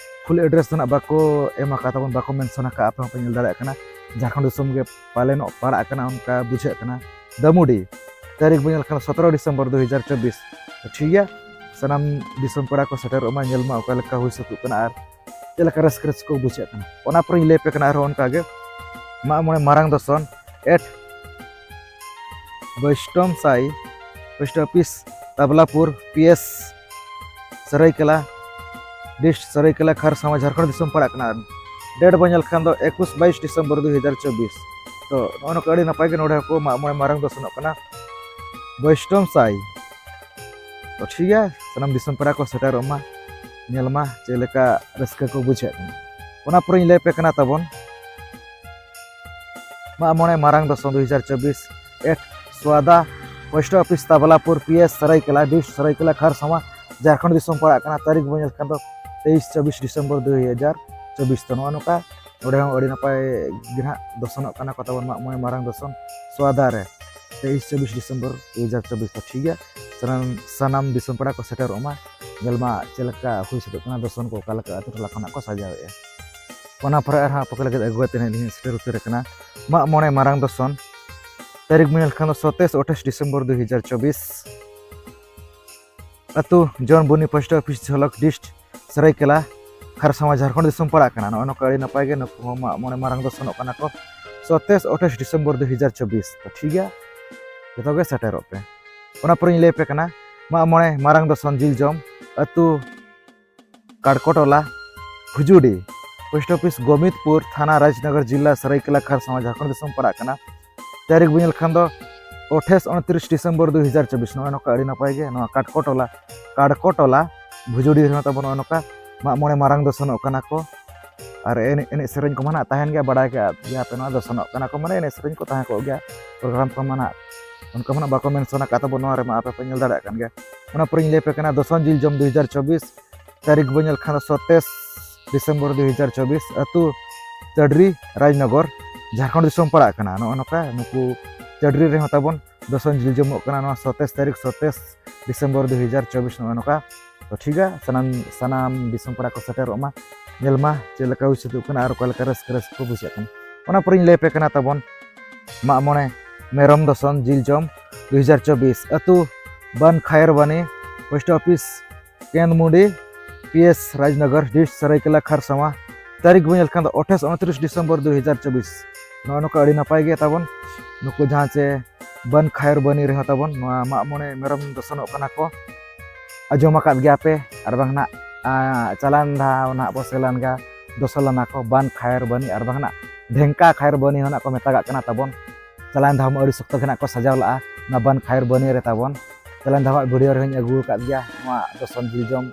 ᱯᱷᱩᱞ ᱮᱰᱨᱮᱥ ᱫᱚ ᱱᱟᱜ ᱵᱟᱠᱚ ᱮᱢ ᱟᱠᱟᱫ ᱛᱟᱵᱚᱱ, ᱵᱟᱠᱚ ᱢᱮᱱᱥᱚᱱ ᱟᱠᱟᱫ, ᱟᱯᱮ ᱦᱚᱸᱯᱮ ᱧᱮᱞ ᱫᱟᱲᱮᱭᱟᱜ ᱠᱟᱱᱟ᱾ ᱡᱷᱟᱲᱠᱷᱚᱸᱰ ᱫᱤᱥᱚᱢ ᱜᱮ ᱯᱟᱞᱮᱱᱚᱜ ᱯᱟᱲᱟᱜ ᱠᱟᱱᱟ, ᱚᱱᱠᱟ ᱵᱩᱡᱷᱟᱹᱜ ᱠᱟᱱᱟ᱾ ᱫᱟᱢᱩᱰᱤ, ᱛᱟᱹᱨᱤᱠᱷ ᱵᱚᱱ ᱧᱮᱞ ᱠᱷᱟᱱ ᱥᱚᱛᱨᱚ ᱰᱤᱥᱮᱢᱵᱚᱨ ᱫᱩ ᱦᱟᱡᱟᱨ ᱪᱚᱵᱵᱤᱥ᱾ ᱴᱷᱤᱠ ᱜᱮᱭᱟ, ᱥᱟᱱᱟᱢ ᱫᱤᱥᱚᱢ ᱯᱮᱲᱟ ᱠᱚ ᱥᱮᱴᱮᱨᱚᱜ ᱢᱟ, ᱧᱮᱞ ᱢᱟ ᱚᱠᱟ ᱞᱮᱠᱟ ᱦᱩᱭ ᱥᱟᱹᱛᱚᱜ ᱠᱟᱱᱟ ᱟᱨ ᱪᱮᱫ ᱞᱮᱠᱟ ᱨᱟᱹᱥᱠᱟᱹ ᱨᱟᱹᱥᱠᱟᱹ ᱠᱚ ᱵᱩᱡᱷᱟᱹᱜ ᱠᱟᱱᱟ᱾ ᱚᱱᱟ ᱯᱚᱨᱮᱧ ᱞᱟᱹᱭ ᱟᱯᱮ ᱠᱟᱱᱟ ᱟᱨᱦᱚᱸ ᱚᱱᱠᱟ ᱜᱮ ᱢᱟᱜ ᱢᱚᱬᱮ ᱢᱟᱨᱟᱝ ᱫᱚᱥᱚᱱ, at ᱵᱳᱭᱥᱴᱚᱢ ᱥᱟᱭ, post office Tablapur, P S Saraikela, dist Saraikela, ᱠᱷᱟᱨᱥᱟᱣᱟ, ᱡᱷᱟᱲᱠᱷᱚᱸᱰ ᱫᱤᱥᱚᱢ ᱯᱟᱲᱟᱜ ᱠᱟᱱᱟ᱾ ᱰᱮᱴ ᱵᱚᱱ ᱧᱮᱞ ᱠᱷᱟᱱ ᱫᱚ ᱮᱠᱩᱥ ᱵᱟᱭᱤᱥ ᱰᱤᱥᱮᱢᱵᱚᱨ ᱫᱩ ᱦᱟᱡᱟᱨ ᱪᱚᱵᱵᱤᱥ᱾ ᱛᱚ ᱱᱚᱜᱼᱚ ᱱᱚᱝᱠᱟ ᱟᱹᱰᱤ ᱱᱟᱯᱟᱭ ᱜᱮ ᱱᱚᱰᱮ ᱦᱚᱸᱠᱚ ᱢᱟᱜ ᱢᱚᱬᱮ ᱢᱟᱨᱟᱝ ᱫᱚᱥᱚᱱᱚᱜ ᱠᱟᱱᱟ ᱵᱳᱭᱥᱴᱚᱢ ᱥᱟᱭ᱾ ᱛᱚ ᱴᱷᱤᱠ ᱜᱮᱭᱟ, ᱥᱟᱱᱟᱢ ᱫᱤᱥᱚᱢ ᱯᱮᱲᱟ ᱠᱚ ᱥᱮᱴᱮᱨᱚᱜ ᱢᱟ, ᱧᱮᱞ ᱢᱟ ᱪᱮᱫ ᱞᱮᱠᱟ ᱨᱟᱹᱥᱠᱟᱹ ᱠᱚ ᱵᱩᱡᱷᱟᱹᱜ ᱠᱟᱱᱟ᱾ ᱚᱱᱟ ᱯᱚᱨᱮᱧ ᱞᱟᱹᱭ ᱟᱯᱮ ᱠᱟᱱᱟ ᱛᱟᱵᱚᱱ ᱢᱟᱜ ᱢᱚᱬᱮ ᱢᱟᱨᱟᱝ ᱫᱚᱥᱚᱱ ᱫᱩ ᱦᱟᱡᱟᱨ ᱪᱚᱵᱵᱤᱥ, at Swada, post office Tablapur, P S Saraikela, dist Saraikela, ᱠᱷᱟᱨᱥᱟᱣᱟ, ᱡᱷᱟᱲᱠᱷᱚᱸᱰ ᱫᱤᱥᱚᱢ ᱯᱟᱲᱟᱜ ᱠᱟᱱᱟ᱾ ᱛᱟᱹᱨᱤᱠᱷ ᱵᱚᱱ ᱧᱮᱞ ᱠᱷᱟᱱ ᱫᱚ ᱛᱮᱭᱤᱥ ᱪᱚᱵᱵᱤᱥ ᱰᱤᱥᱮᱢᱵᱚᱨ ᱫᱩ ᱦᱟᱡᱟᱨ ᱪᱚᱵᱵᱤᱥ᱾ ᱛᱚ ᱱᱚᱜᱼᱚ ᱱᱚᱝᱠᱟ ᱱᱚᱰᱮ ᱦᱚᱸ ᱟᱹᱰᱤ ᱱᱟᱯᱟᱭ ᱜᱮ ᱱᱟᱦᱟᱜ ᱫᱚᱥᱚᱱᱚᱜ ᱠᱟᱱᱟ ᱠᱚ ᱛᱟᱵᱚᱱ ᱢᱟᱜ ᱢᱚᱬᱮ ᱢᱟᱨᱟᱝ ᱫᱚᱥᱚᱱ ᱥᱣᱟᱫᱟ ᱨᱮ, ᱛᱮᱭᱤᱥ ᱪᱚᱵᱵᱤᱥ ᱰᱤᱥᱮᱢᱵᱚᱨ ᱫᱩ ᱦᱟᱡᱟᱨ ᱪᱚᱵᱵᱤᱥ᱾ ᱛᱚ ᱴᱷᱤᱠ ᱜᱮᱭᱟ, ᱥᱟᱱᱟᱢ, ᱥᱟᱱᱟᱢ ᱫᱤᱥᱚᱢ ᱯᱮᱲᱟ ᱠᱚ ᱥᱮᱴᱮᱨᱚᱜ ᱢᱟ, ᱧᱮᱞ ᱢᱟ ᱪᱮᱫ ᱞᱮᱠᱟ ᱦᱩᱭ ᱥᱟᱹᱛᱚᱜ ᱠᱟᱱᱟ, ᱫᱚᱥᱚᱱ ᱠᱚ ᱚᱠᱟ ᱞᱮᱠᱟ ᱟᱹᱛᱩ ᱴᱚᱞᱟ ᱠᱷᱚᱱᱟᱜ ᱠᱚ ᱥᱟᱡᱟᱣᱮᱫᱼᱟ᱾ ᱚᱱᱟ ᱯᱚᱨᱮ ᱟᱨᱦᱚᱸ ᱟᱯᱮ ᱠᱚ ᱞᱟᱹᱜᱤᱫ ᱟᱹᱜᱩ ᱠᱟᱛᱮ ᱱᱟᱦᱟᱜ ᱞᱤᱧ ᱥᱮᱴᱮᱨ ᱩᱛᱟᱹᱨ ᱟᱠᱟᱱᱟ ᱢᱟᱜ ᱢᱚᱬᱮ ᱢᱟᱨᱟᱝ ᱫᱚᱥᱚᱱ᱾ ᱛᱟᱹᱨᱤᱠᱷ ᱵᱚᱱ ᱧᱮᱞ ᱠᱷᱟᱱ ᱫᱚ ᱥᱚᱛᱟᱭᱤᱥ ᱟᱴᱷᱟᱭᱤᱥ ᱰᱤᱥᱮᱢᱵᱚᱨ ᱫᱩ ᱦᱟᱡᱟᱨ ᱪᱚᱵᱵᱤᱥ᱾ ᱟᱹᱛᱩ ᱡᱚᱱᱵᱩᱱᱤ, ᱯᱳᱥᱴ ᱚᱯᱷᱤᱥ ᱡᱷᱚᱞᱚᱠ, ᱰᱤᱥᱴ ᱥᱟᱹᱨᱟᱹᱭᱠᱮᱞᱟ, ᱠᱷᱟᱨᱥᱟᱣᱟ, ᱡᱷᱟᱨᱠᱷᱚᱸᱰ ᱫᱤᱥᱚᱢ ᱯᱟᱲᱟᱜ ᱠᱟᱱᱟ᱾ ᱱᱚᱜᱼᱚ ᱱᱚᱝᱠᱟ ᱟᱹᱰᱤ ᱱᱟᱯᱟᱭ ᱜᱮ, ᱱᱩᱠᱩ ᱦᱚᱸ ᱢᱟᱜ ᱢᱚᱬᱮ ᱢᱟᱨᱟᱝ ᱫᱚᱥᱚᱱᱚᱜ ᱠᱟᱱᱟ ᱠᱚ ᱥᱚᱛᱟᱭᱤᱥ ᱟᱴᱷᱟᱭᱤᱥ ᱰᱤᱥᱮᱢᱵᱚᱨ ᱫᱩ ᱦᱟᱡᱟᱨ ᱪᱚᱵᱵᱤᱥ᱾ ᱛᱚ ᱴᱷᱤᱠ ᱜᱮᱭᱟ, ᱡᱚᱛᱚ ᱜᱮ ᱥᱮᱴᱮᱨᱚᱜ ᱯᱮ᱾ ᱚᱱᱟ ᱯᱚᱨᱮᱧ ᱞᱟᱹᱭ ᱟᱯᱮ ᱠᱟᱱᱟ ᱢᱟᱜ ᱢᱚᱬᱮ ᱢᱟᱨᱟᱝ ᱫᱚᱥᱚᱱ ᱡᱤᱞ ᱡᱚᱢ ᱟᱹᱛᱩ ᱠᱟᱲᱠᱚᱴᱚᱞᱟ, ᱵᱷᱩᱡᱩᱰᱤ, ᱯᱳᱥᱴ ᱚᱯᱷᱤᱥ ᱜᱳᱢᱤᱫᱽᱯᱩᱨ, ᱛᱷᱟᱱᱟ ᱨᱟᱡᱽᱱᱚᱜᱚᱨ, ᱡᱤᱞᱟ ᱥᱟᱹᱨᱟᱹᱭᱠᱮᱞᱟ, ᱠᱷᱟᱨᱥᱟᱣᱟ, ᱡᱷᱟᱨᱠᱷᱚᱸᱰ ᱫᱤᱥᱚᱢ ᱯᱟᱲᱟᱜ ᱠᱟᱱᱟ᱾ ᱛᱟᱹᱨᱤᱠᱷ ᱵᱚᱱ ᱧᱮᱞ ᱠᱷᱟᱱ ᱫᱚ ᱟᱴᱷᱟᱭᱤᱥ ᱩᱱᱛᱨᱤᱥ ᱰᱤᱥᱮᱢᱵᱚᱨ ᱫᱩ ᱦᱟᱡᱟᱨ ᱪᱚᱵᱵᱤᱥ᱾ ᱱᱚᱜᱼᱚᱭ ᱱᱚᱝᱠᱟ ᱟᱹᱰᱤ ᱱᱟᱯᱟᱭ ᱜᱮ ᱱᱚᱣᱟ ᱠᱟᱴᱠᱚᱴᱚᱞᱟ, ᱠᱟᱲᱠᱚᱴᱚᱞᱟ ᱵᱷᱩᱡᱩᱰᱤ ᱨᱮᱦᱚᱸ ᱛᱟᱵᱚᱱ ᱱᱚᱜᱼᱚᱭ ᱱᱚᱝᱠᱟ ᱢᱟᱜ ᱢᱚᱬᱮ ᱢᱟᱨᱟᱝ ᱫᱚᱥᱚᱱᱚᱜ ᱠᱟᱱᱟ ᱠᱚ᱾ ᱟᱨ ᱮᱱᱮᱡ, ᱮᱱᱮᱡ ᱥᱮᱨᱮᱧ ᱠᱚᱢᱟ ᱱᱟᱜ ᱛᱟᱦᱮᱱ ᱜᱮᱭᱟ, ᱵᱟᱲᱟᱭ ᱠᱟᱜ ᱜᱮᱭᱟ ᱯᱮ, ᱱᱚᱣᱟ ᱫᱚᱥᱚᱱᱚᱜ ᱠᱟᱱᱟ ᱠᱚ, ᱢᱟᱱᱮ ᱮᱱᱮᱡ ᱥᱮᱨᱮᱧ ᱠᱚ ᱛᱟᱦᱮᱸ ᱠᱚᱜ ᱜᱮᱭᱟ, ᱯᱨᱳᱜᱨᱟᱢ ᱠᱚᱢᱟ ᱱᱟᱜ ᱚᱱᱠᱟ ᱢᱟ ᱱᱟᱜ ᱵᱟᱠᱚ ᱢᱮᱱᱥᱚᱱ ᱟᱠᱟᱫ ᱛᱟᱵᱚᱱ, ᱱᱚᱣᱟ ᱨᱮᱢᱟ ᱟᱯᱮ ᱯᱮ ᱧᱮᱞ ᱫᱟᱲᱮᱭᱟᱜ ᱠᱟᱱ ᱜᱮᱭᱟ᱾ ᱚᱱᱟ ᱯᱚᱨᱮᱧ ᱞᱟᱹᱭ ᱟᱯᱮ ᱠᱟᱱᱟ ᱫᱚᱥᱚᱱ ᱡᱤᱞ ᱡᱚᱢ ᱫᱩ ᱦᱟᱡᱟᱨ ᱪᱚᱵᱵᱤᱥ᱾ ᱛᱟᱹᱨᱤᱠᱷ ᱵᱚᱱ ᱧᱮᱞ ᱠᱷᱟᱱ ᱫᱚ ᱥᱚᱛᱟᱭᱤᱥ ᱰᱤᱥᱮᱢᱵᱚᱨ ᱫᱩ ᱦᱟᱡᱟᱨ ᱪᱚᱵᱵᱤᱥ, ᱟᱹᱛᱩ ᱪᱟᱹᱰᱨᱤ, ᱨᱟᱡᱽᱱᱚᱜᱚᱨ, ᱡᱷᱟᱲᱠᱷᱚᱸᱰ ᱫᱤᱥᱚᱢ ᱯᱟᱲᱟᱜ ᱠᱟᱱᱟ᱾ ᱱᱚᱜᱼᱚ ᱱᱚᱝᱠᱟ ᱱᱩᱠᱩ ᱪᱟᱹᱰᱨᱤ ᱨᱮᱦᱚᱸ ᱛᱟᱵᱚᱱ ᱫᱚᱥᱚᱱ ᱡᱤᱞ ᱡᱚᱢᱚᱜ ᱠᱟᱱᱟ ᱱᱚᱣᱟ ᱥᱚᱛᱟᱭᱤᱥ ᱛᱟᱹᱨᱤᱠᱷ, ᱥᱚᱛᱟᱭᱤᱥ ᱰᱤᱥᱮᱢᱵᱚᱨ ᱫᱩ ᱦᱟᱡᱟᱨ ᱪᱚᱵᱵᱤᱥ᱾ ᱱᱚᱜᱼᱚ ᱱᱚᱝᱠᱟ᱾ ᱛᱚ ᱴᱷᱤᱠ ᱜᱮᱭᱟ, ᱥᱟᱱᱟᱢ, ᱥᱟᱱᱟᱢ ᱫᱤᱥᱚᱢ ᱯᱟᱲᱟ ᱠᱚ ᱥᱮᱴᱮᱨᱚᱜ ᱢᱟ, ᱧᱮᱞ ᱢᱟ ᱪᱮᱫ ᱞᱮᱠᱟ ᱦᱩᱭ ᱥᱟᱹᱛᱚᱜ ᱠᱟᱱᱟ ᱟᱨ ᱚᱠᱟ ᱞᱮᱠᱟ ᱨᱟᱹᱥᱠᱟᱹ, ᱨᱟᱹᱥᱠᱟᱹ ᱠᱚ ᱵᱩᱡᱷᱟᱹᱜ ᱠᱟᱱᱟ᱾ ᱚᱱᱟ ᱯᱚᱨᱮᱧ ᱞᱟᱹᱭ ᱟᱯᱮ ᱠᱟᱱᱟ ᱛᱟᱵᱚᱱ ᱢᱟᱜ ᱢᱚᱬᱮ ᱢᱮᱨᱚᱢ ᱫᱚᱥᱚᱱ ᱡᱤᱞ ᱡᱚᱢ ᱫᱩ ᱦᱟᱡᱟᱨ ᱪᱚᱵᱵᱤᱥ, ᱟᱹᱛᱩ ᱵᱟᱱ Khayarbani, post office Kendmundi, P S Rajnagar, dist Saraikela, Kharsawan. ᱛᱟᱹᱨᱤᱠᱷ ᱵᱚᱱ ᱧᱮᱞ ᱠᱷᱟᱱ ᱫᱚ ᱟᱴᱷᱟᱭᱤᱥ ᱩᱱᱛᱨᱤᱥ ᱰᱤᱥᱮᱢᱵᱚᱨ ᱫᱩ ᱦᱟᱡᱟᱨ ᱪᱚᱵᱵᱤᱥ᱾ ᱱᱚᱜᱼᱚ ᱱᱚᱝᱠᱟ ᱟᱹᱰᱤ ᱱᱟᱯᱟᱭ ᱜᱮ ᱛᱟᱵᱚᱱ ᱱᱩᱠᱩ ᱡᱟᱦᱟᱸ ᱪᱮ ᱵᱟᱱ ᱠᱷᱟᱭᱚᱨᱵᱟᱱᱤ ᱨᱮᱦᱚᱸ ᱛᱟᱵᱚᱱ ᱱᱚᱣᱟ ᱢᱟᱜ ᱢᱚᱬᱮ ᱢᱮᱨᱚᱢ ᱫᱚᱥᱚᱱᱚᱜ ᱠᱟᱱᱟ ᱠᱚ᱾ ᱟᱸᱡᱚᱢ ᱟᱠᱟᱫ ᱜᱮᱭᱟ ᱯᱮ, ᱟᱨ ᱵᱟᱝ ᱱᱟᱜ, ᱟ, ᱪᱟᱞᱟᱣᱮᱱ ᱫᱷᱟᱣ ᱱᱟᱜ ᱵᱚ ᱥᱮᱞᱟᱱ ᱜᱟ ᱫᱚᱥᱚᱞ ᱞᱟᱱᱟ ᱠᱚ ᱵᱟᱱ ᱠᱷᱟᱭᱚᱨᱵᱟᱱᱤ, ᱟᱨ ᱵᱟᱝ ᱱᱟᱜ ᱰᱷᱮᱝᱠᱟ ᱠᱷᱟᱭᱚᱨᱵᱟᱱᱤ ᱦᱚᱸ ᱱᱟᱜ ᱠᱚ ᱢᱮᱛᱟᱜᱟᱜ ᱠᱟᱱᱟ ᱛᱟᱵᱚᱱ᱾ ᱪᱟᱞᱟᱣᱮᱱ ᱫᱷᱟᱣ ᱢᱟ ᱟᱹᱰᱤ ᱥᱚᱠᱛᱚ ᱜᱮ ᱱᱟᱜ ᱠᱚ ᱥᱟᱡᱟᱣ ᱞᱟᱜᱼᱟ ᱱᱚᱣᱟ ᱵᱟᱱ ᱠᱷᱟᱭᱚᱨᱵᱟᱱᱤ ᱨᱮ ᱛᱟᱵᱚᱱ᱾ ᱪᱟᱞᱟᱣᱮᱱ ᱫᱷᱟᱣᱟᱜ ᱵᱷᱤᱰᱤᱭᱳ ᱨᱮᱦᱚᱸᱧ ᱟᱹᱜᱩ ᱟᱠᱟᱫ ᱜᱮᱭᱟ, ᱱᱚᱣᱟ ᱫᱚᱥᱚᱱ ᱡᱤᱞ ᱡᱚᱢ,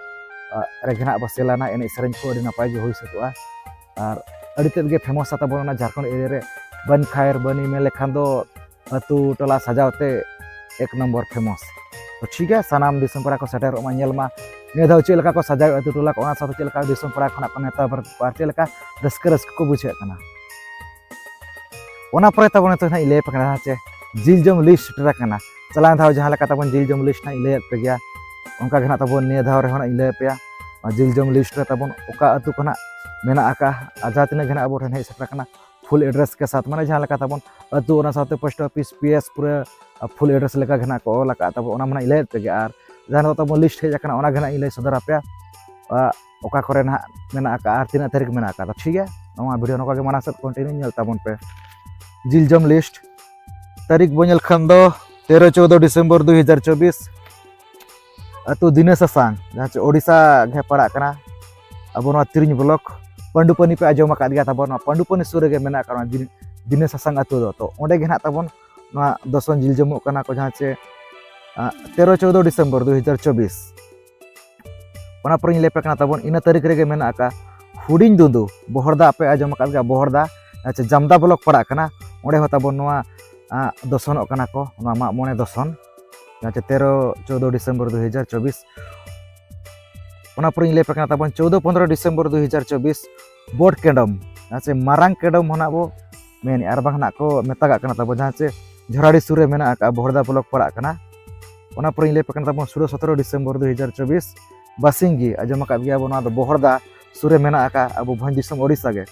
ᱟ, ᱨᱮᱜᱮ ᱱᱟᱜ ᱵᱚ ᱥᱮᱞᱟᱱᱟ, ᱮᱱᱮᱡ ᱥᱮᱨᱮᱧ ᱠᱚ ᱟᱹᱰᱤ ᱱᱟᱯᱟᱭ ᱜᱮ ᱦᱩᱭ ᱥᱟᱹᱛᱚᱜᱼᱟ᱾ ᱟᱨ ᱟᱹᱰᱤ ᱛᱮᱫ ᱜᱮ ᱯᱷᱮᱢᱟᱥᱟ ᱛᱟᱵᱚᱱ ᱚᱱᱟ ᱡᱷᱟᱲᱠᱷᱚᱸᱰ ᱮᱨᱤᱭᱟ ᱨᱮ ᱵᱟᱱ ᱠᱷᱟᱭᱚᱨᱵᱟᱱᱤ ᱢᱮᱱ ᱞᱮᱠᱷᱟᱱ ᱫᱚ ᱟᱹᱛᱩ ᱴᱚᱞᱟ ᱥᱟᱡᱟᱣ ᱛᱮ ᱮᱠ ᱱᱚᱢᱵᱚᱨ ᱯᱷᱮᱢᱟᱥ᱾ ᱛᱚ ᱴᱷᱤᱠ ᱜᱮᱭᱟ, ᱥᱟᱱᱟᱢ ᱫᱤᱥᱚᱢ ᱯᱟᱲᱟ ᱠᱚ ᱥᱮᱴᱮᱨᱚᱜ ᱢᱟ, ᱧᱮᱞ ᱢᱟ ᱱᱤᱭᱟᱹ ᱫᱷᱟᱣ ᱪᱮᱫ ᱞᱮᱠᱟ ᱠᱚ ᱥᱟᱡᱟᱣ ᱟᱹᱛᱩ ᱴᱚᱞᱟ ᱠᱚ, ᱚᱱᱟ ᱥᱟᱶᱛᱮ ᱪᱮᱫ ᱞᱮᱠᱟ ᱫᱤᱥᱚᱢ ᱯᱟᱲᱟ ᱠᱷᱚᱱᱟᱜ ᱠᱚ ᱱᱮᱣᱛᱟ ᱵᱟᱨᱛᱮ ᱠᱚᱣᱟ ᱟᱨ ᱪᱮᱫ ᱞᱮᱠᱟ ᱨᱟᱹᱥᱠᱟᱹ, ᱨᱟᱹᱥᱠᱟᱹ ᱠᱚ ᱵᱩᱡᱷᱟᱹᱣᱮᱫ ᱠᱟᱱᱟ᱾ ᱚᱱᱟ ᱯᱚᱨᱮ ᱛᱟᱵᱚᱱ ᱱᱤᱛᱚᱜ ᱱᱟᱦᱟᱜ ᱤᱧ ᱞᱟᱹᱭ ᱟᱯᱮ ᱠᱟᱱᱟ ᱡᱮ ᱡᱤᱞ ᱡᱚᱢ ᱞᱤᱥᱴ ᱥᱮᱴᱮᱨ ᱟᱠᱟᱱᱟ᱾ ᱪᱟᱞᱟᱣᱮᱱ ᱫᱷᱟᱣ ᱡᱟᱦᱟᱸ ᱞᱮᱠᱟ ᱛᱟᱵᱚᱱ ᱡᱤᱞ ᱡᱚᱢ ᱞᱤᱥᱴ ᱱᱟᱦᱟᱜ ᱤᱧ ᱞᱟᱹᱭᱟᱫ ᱯᱮ ᱜᱮᱭᱟ, ᱚᱱᱠᱟ ᱜᱮ ᱱᱟᱦᱟᱜ ᱛᱟᱵᱚᱱ ᱱᱤᱭᱟᱹ ᱫᱷᱟᱣ ᱨᱮᱦᱚᱸ ᱱᱟᱦᱟᱜ ᱤᱧ ᱞᱟᱹᱭ ᱟᱯᱮᱭᱟ᱾ ᱚᱱᱟ ᱡᱤᱞ ᱡᱚᱢ ᱞᱤᱥᱴ ᱨᱮ ᱛᱟᱵᱚᱱ ᱚᱠᱟ ᱟᱹᱛᱩ ᱠᱷᱚᱱᱟᱜ ᱢᱮᱱᱟᱜ ᱟᱠᱟᱫᱼᱟ᱾ ᱟᱨ ᱡᱟᱦᱟᱸ ᱛᱤᱱᱟᱹᱜ ᱜᱮ ᱱᱟᱦᱟᱜ ᱟᱵᱚ ᱴᱷᱮᱱ ᱦᱮᱡ ᱥᱮᱴᱮᱨ ᱟᱠᱟᱱᱟ, full address ᱠᱮ ᱥᱟᱛᱷ, ᱢᱟᱱᱮ ᱡᱟᱦᱟᱸ ᱞᱮᱠᱟ ᱛᱟᱵᱚᱱ ᱟᱹᱛᱩ, ᱚᱱᱟ ᱥᱟᱶᱛᱮ post office, P S, ᱯᱩᱨᱟᱹ full address ᱞᱮᱠᱟ ᱜᱮ ᱱᱟᱦᱟᱜ ᱠᱚ ᱚᱞ ᱟᱠᱟᱫ ᱛᱟᱵᱚᱱ, ᱚᱱᱟ ᱢᱟ ᱱᱟᱦᱟᱜ ᱤᱧ ᱞᱟᱹᱭᱮᱫ ᱯᱮᱜᱮ᱾ ᱟᱨ ᱡᱟᱦᱟᱸ ᱱᱤᱛᱚᱜ ᱛᱟᱵᱚᱱ list ᱦᱮᱡ ᱟᱠᱟᱱᱟ, ᱚᱱᱟ ᱜᱮ ᱱᱟᱦᱟᱜ ᱤᱧ ᱞᱟᱹᱭ ᱥᱚᱫᱚᱨ ᱟᱯᱮᱭᱟ, ᱟᱨ ᱚᱠᱟ ᱠᱚᱨᱮ ᱱᱟᱦᱟᱜ ᱢᱮᱱᱟᱜ ᱟᱠᱟᱫᱼᱟ ᱟᱨ ᱛᱤᱱᱟᱹᱜ ᱛᱟᱹᱨᱤᱠᱷ ᱢᱮᱱᱟᱜ ᱟᱠᱟᱫᱟ᱾ ᱴᱷᱤᱠ ᱜᱮᱭᱟ, ᱱᱚᱣᱟ video ᱱᱚᱝᱠᱟ ᱜᱮ ᱢᱟᱲᱟᱝ ᱥᱮᱫ continue ᱧᱮᱞ ᱛᱟᱵᱚᱱ ᱯᱮ᱾ ᱡᱤᱞᱡᱚᱢ list ᱛᱟᱹᱨᱤᱠᱷ ᱵᱚᱱ ᱧᱮᱞ ᱠᱷᱟᱱ ᱫᱚ ᱛᱮᱨᱚ ᱪᱳᱫᱚ ᱰᱤᱥᱮᱢᱵᱚᱨ ᱫᱩ ᱦᱟᱡᱟᱨ ᱪᱚᱵᱵᱤᱥ, ᱟᱹᱛᱩ ᱫᱤᱱᱟᱹ ᱥᱟᱥᱟᱝ, ᱡᱟᱦᱟᱸ ᱪᱮ ᱳᱰᱤᱥᱟ ᱜᱮ ᱯᱟᱲᱟᱜ ᱠᱟᱱᱟ᱾ ᱟᱵᱚ ᱱᱚᱣᱟ ᱛᱤᱨᱤᱧ block, ᱯᱟᱹᱰᱩᱯᱟᱹᱱᱤ ᱯᱮ ᱟᱸᱡᱚᱢ ᱟᱠᱟᱫ ᱜᱮᱭᱟ ᱛᱟᱵᱚᱱ, ᱱᱚᱣᱟ ᱯᱟᱹᱰᱩᱯᱟᱹᱱᱤ ᱥᱩᱨ ᱨᱮᱜᱮ ᱢᱮᱱᱟᱜ ᱟᱠᱟᱫ ᱱᱚᱣᱟ ᱫᱤᱱ-, ᱫᱤᱱᱟᱹ ᱥᱟᱥᱟᱝ ᱟᱹᱛᱩ ᱫᱚ᱾ ᱛᱚ ᱚᱸᱰᱮ ᱜᱮ ᱱᱟᱦᱟᱜ ᱛᱟᱵᱚᱱ ᱱᱚᱣᱟ ᱫᱚᱥᱚᱱ ᱡᱤᱞᱡᱚᱢᱚᱜ ᱠᱟᱱᱟ ᱠᱚ, ᱡᱟᱦᱟᱸ ᱪᱮ, ᱟᱸ, ᱛᱮᱨᱚ ᱪᱳᱫᱚ ᱰᱤᱥᱮᱢᱵᱚᱨ ᱫᱩ ᱦᱟᱡᱟᱨ ᱪᱚᱵᱵᱤᱥ᱾ ᱚᱱᱟ ᱯᱚᱨᱮᱧ ᱞᱟᱹᱭ ᱟᱯᱮ ᱠᱟᱱᱟ ᱛᱟᱵᱚᱱ, ᱤᱱᱟᱹ ᱛᱟᱹᱨᱤᱠᱷ ᱨᱮᱜᱮ ᱢᱮᱱᱟᱜ ᱟᱠᱟᱫ ᱦᱩᱰᱤᱧ ᱫᱩᱸᱫᱩ, ᱵᱚᱦᱚᱲᱫᱟ, ᱟᱯᱮ ᱟᱸᱡᱚᱢ ᱟᱠᱟᱫ ᱜᱮᱭᱟ, ᱵᱚᱦᱚᱲᱫᱟ, ᱡᱟᱦᱟᱸ ᱪᱮ ᱡᱟᱢᱫᱟ block ᱯᱟᱲᱟᱜ ᱠᱟᱱᱟ, ᱚᱸᱰᱮ ᱦᱚᱸ ᱛᱟᱵᱚᱱ ᱱᱚᱣᱟ, ᱟᱸ, ᱫᱚᱥᱚᱱᱚᱜ ᱠᱟᱱᱟ ᱠᱚ, ᱱᱚᱣᱟ ᱢᱟᱜ ᱢᱚᱬᱮ ᱫᱚᱥᱚᱱ, ᱡᱟᱦᱟᱸ ᱪᱮ ᱛᱮᱨᱚ ᱪᱳᱫᱚ ᱰᱤᱥᱮᱢᱵᱚᱨ ᱫᱩ ᱦᱟᱡᱟᱨ ᱪᱚᱵᱵᱤᱥ᱾ ᱚᱱᱟ ᱯᱚᱨᱮᱧ ᱞᱟᱹᱭ ᱟᱯᱮ ᱠᱟᱱᱟ ᱛᱟᱵᱚᱱ ᱪᱳᱫᱚ ᱯᱚᱱᱫᱽᱨᱚ ᱰᱤᱥᱮᱢᱵᱚᱨ ᱫᱩ ᱦᱟᱡᱟᱨ ᱪᱚᱵᱵᱤᱥ, ᱵᱚᱰ ᱠᱮᱰᱚᱢ, ᱡᱟᱦᱟᱸ ᱪᱮ ᱢᱟᱨᱟᱝ ᱠᱮᱰᱚᱢ ᱦᱚᱸ ᱱᱟᱜ ᱵᱚ ᱢᱮᱱᱮᱫᱼᱟ, ᱟᱨ ᱵᱟᱝ ᱱᱟᱜ ᱠᱚ ᱢᱮᱛᱟᱜᱟᱜ ᱠᱟᱱᱟ ᱛᱟᱵᱚᱱ, ᱡᱟᱦᱟᱸ ᱪᱮ ᱡᱷᱚᱨᱟᱰᱤ ᱥᱩᱨ ᱨᱮ ᱢᱮᱱᱟᱜ ᱟᱠᱟᱫ, ᱵᱚᱦᱚᱲᱫᱟ block ᱯᱟᱲᱟᱜ ᱠᱟᱱᱟ᱾ ᱚᱱᱟ ᱯᱚᱨᱮᱧ ᱞᱟᱹᱭ ᱟᱯᱮ ᱠᱟᱱᱟ ᱛᱟᱵᱚᱱ ᱥᱳᱞᱳ ᱥᱚᱛᱨᱚ ᱰᱤᱥᱮᱢᱵᱚᱨ ᱫᱩ ᱦᱟᱡᱟᱨ ᱪᱚᱵᱵᱤᱥ, ᱵᱟᱥᱤᱝᱜᱤ, ᱟᱸᱡᱚᱢ ᱟᱠᱟᱫ ᱜᱮᱭᱟ ᱵᱚᱱ, ᱱᱚᱣᱟ ᱫᱚ ᱵᱚᱦᱚᱲᱫᱟ ᱥᱩᱨ ᱨᱮ ᱢᱮᱱᱟᱜ ᱟᱠᱟᱫ, ᱟᱵᱚ ᱵᱷᱚᱸᱡᱽ ᱫᱤᱥᱚᱢ ᱳᱰᱤᱥᱟ ᱜᱮ᱾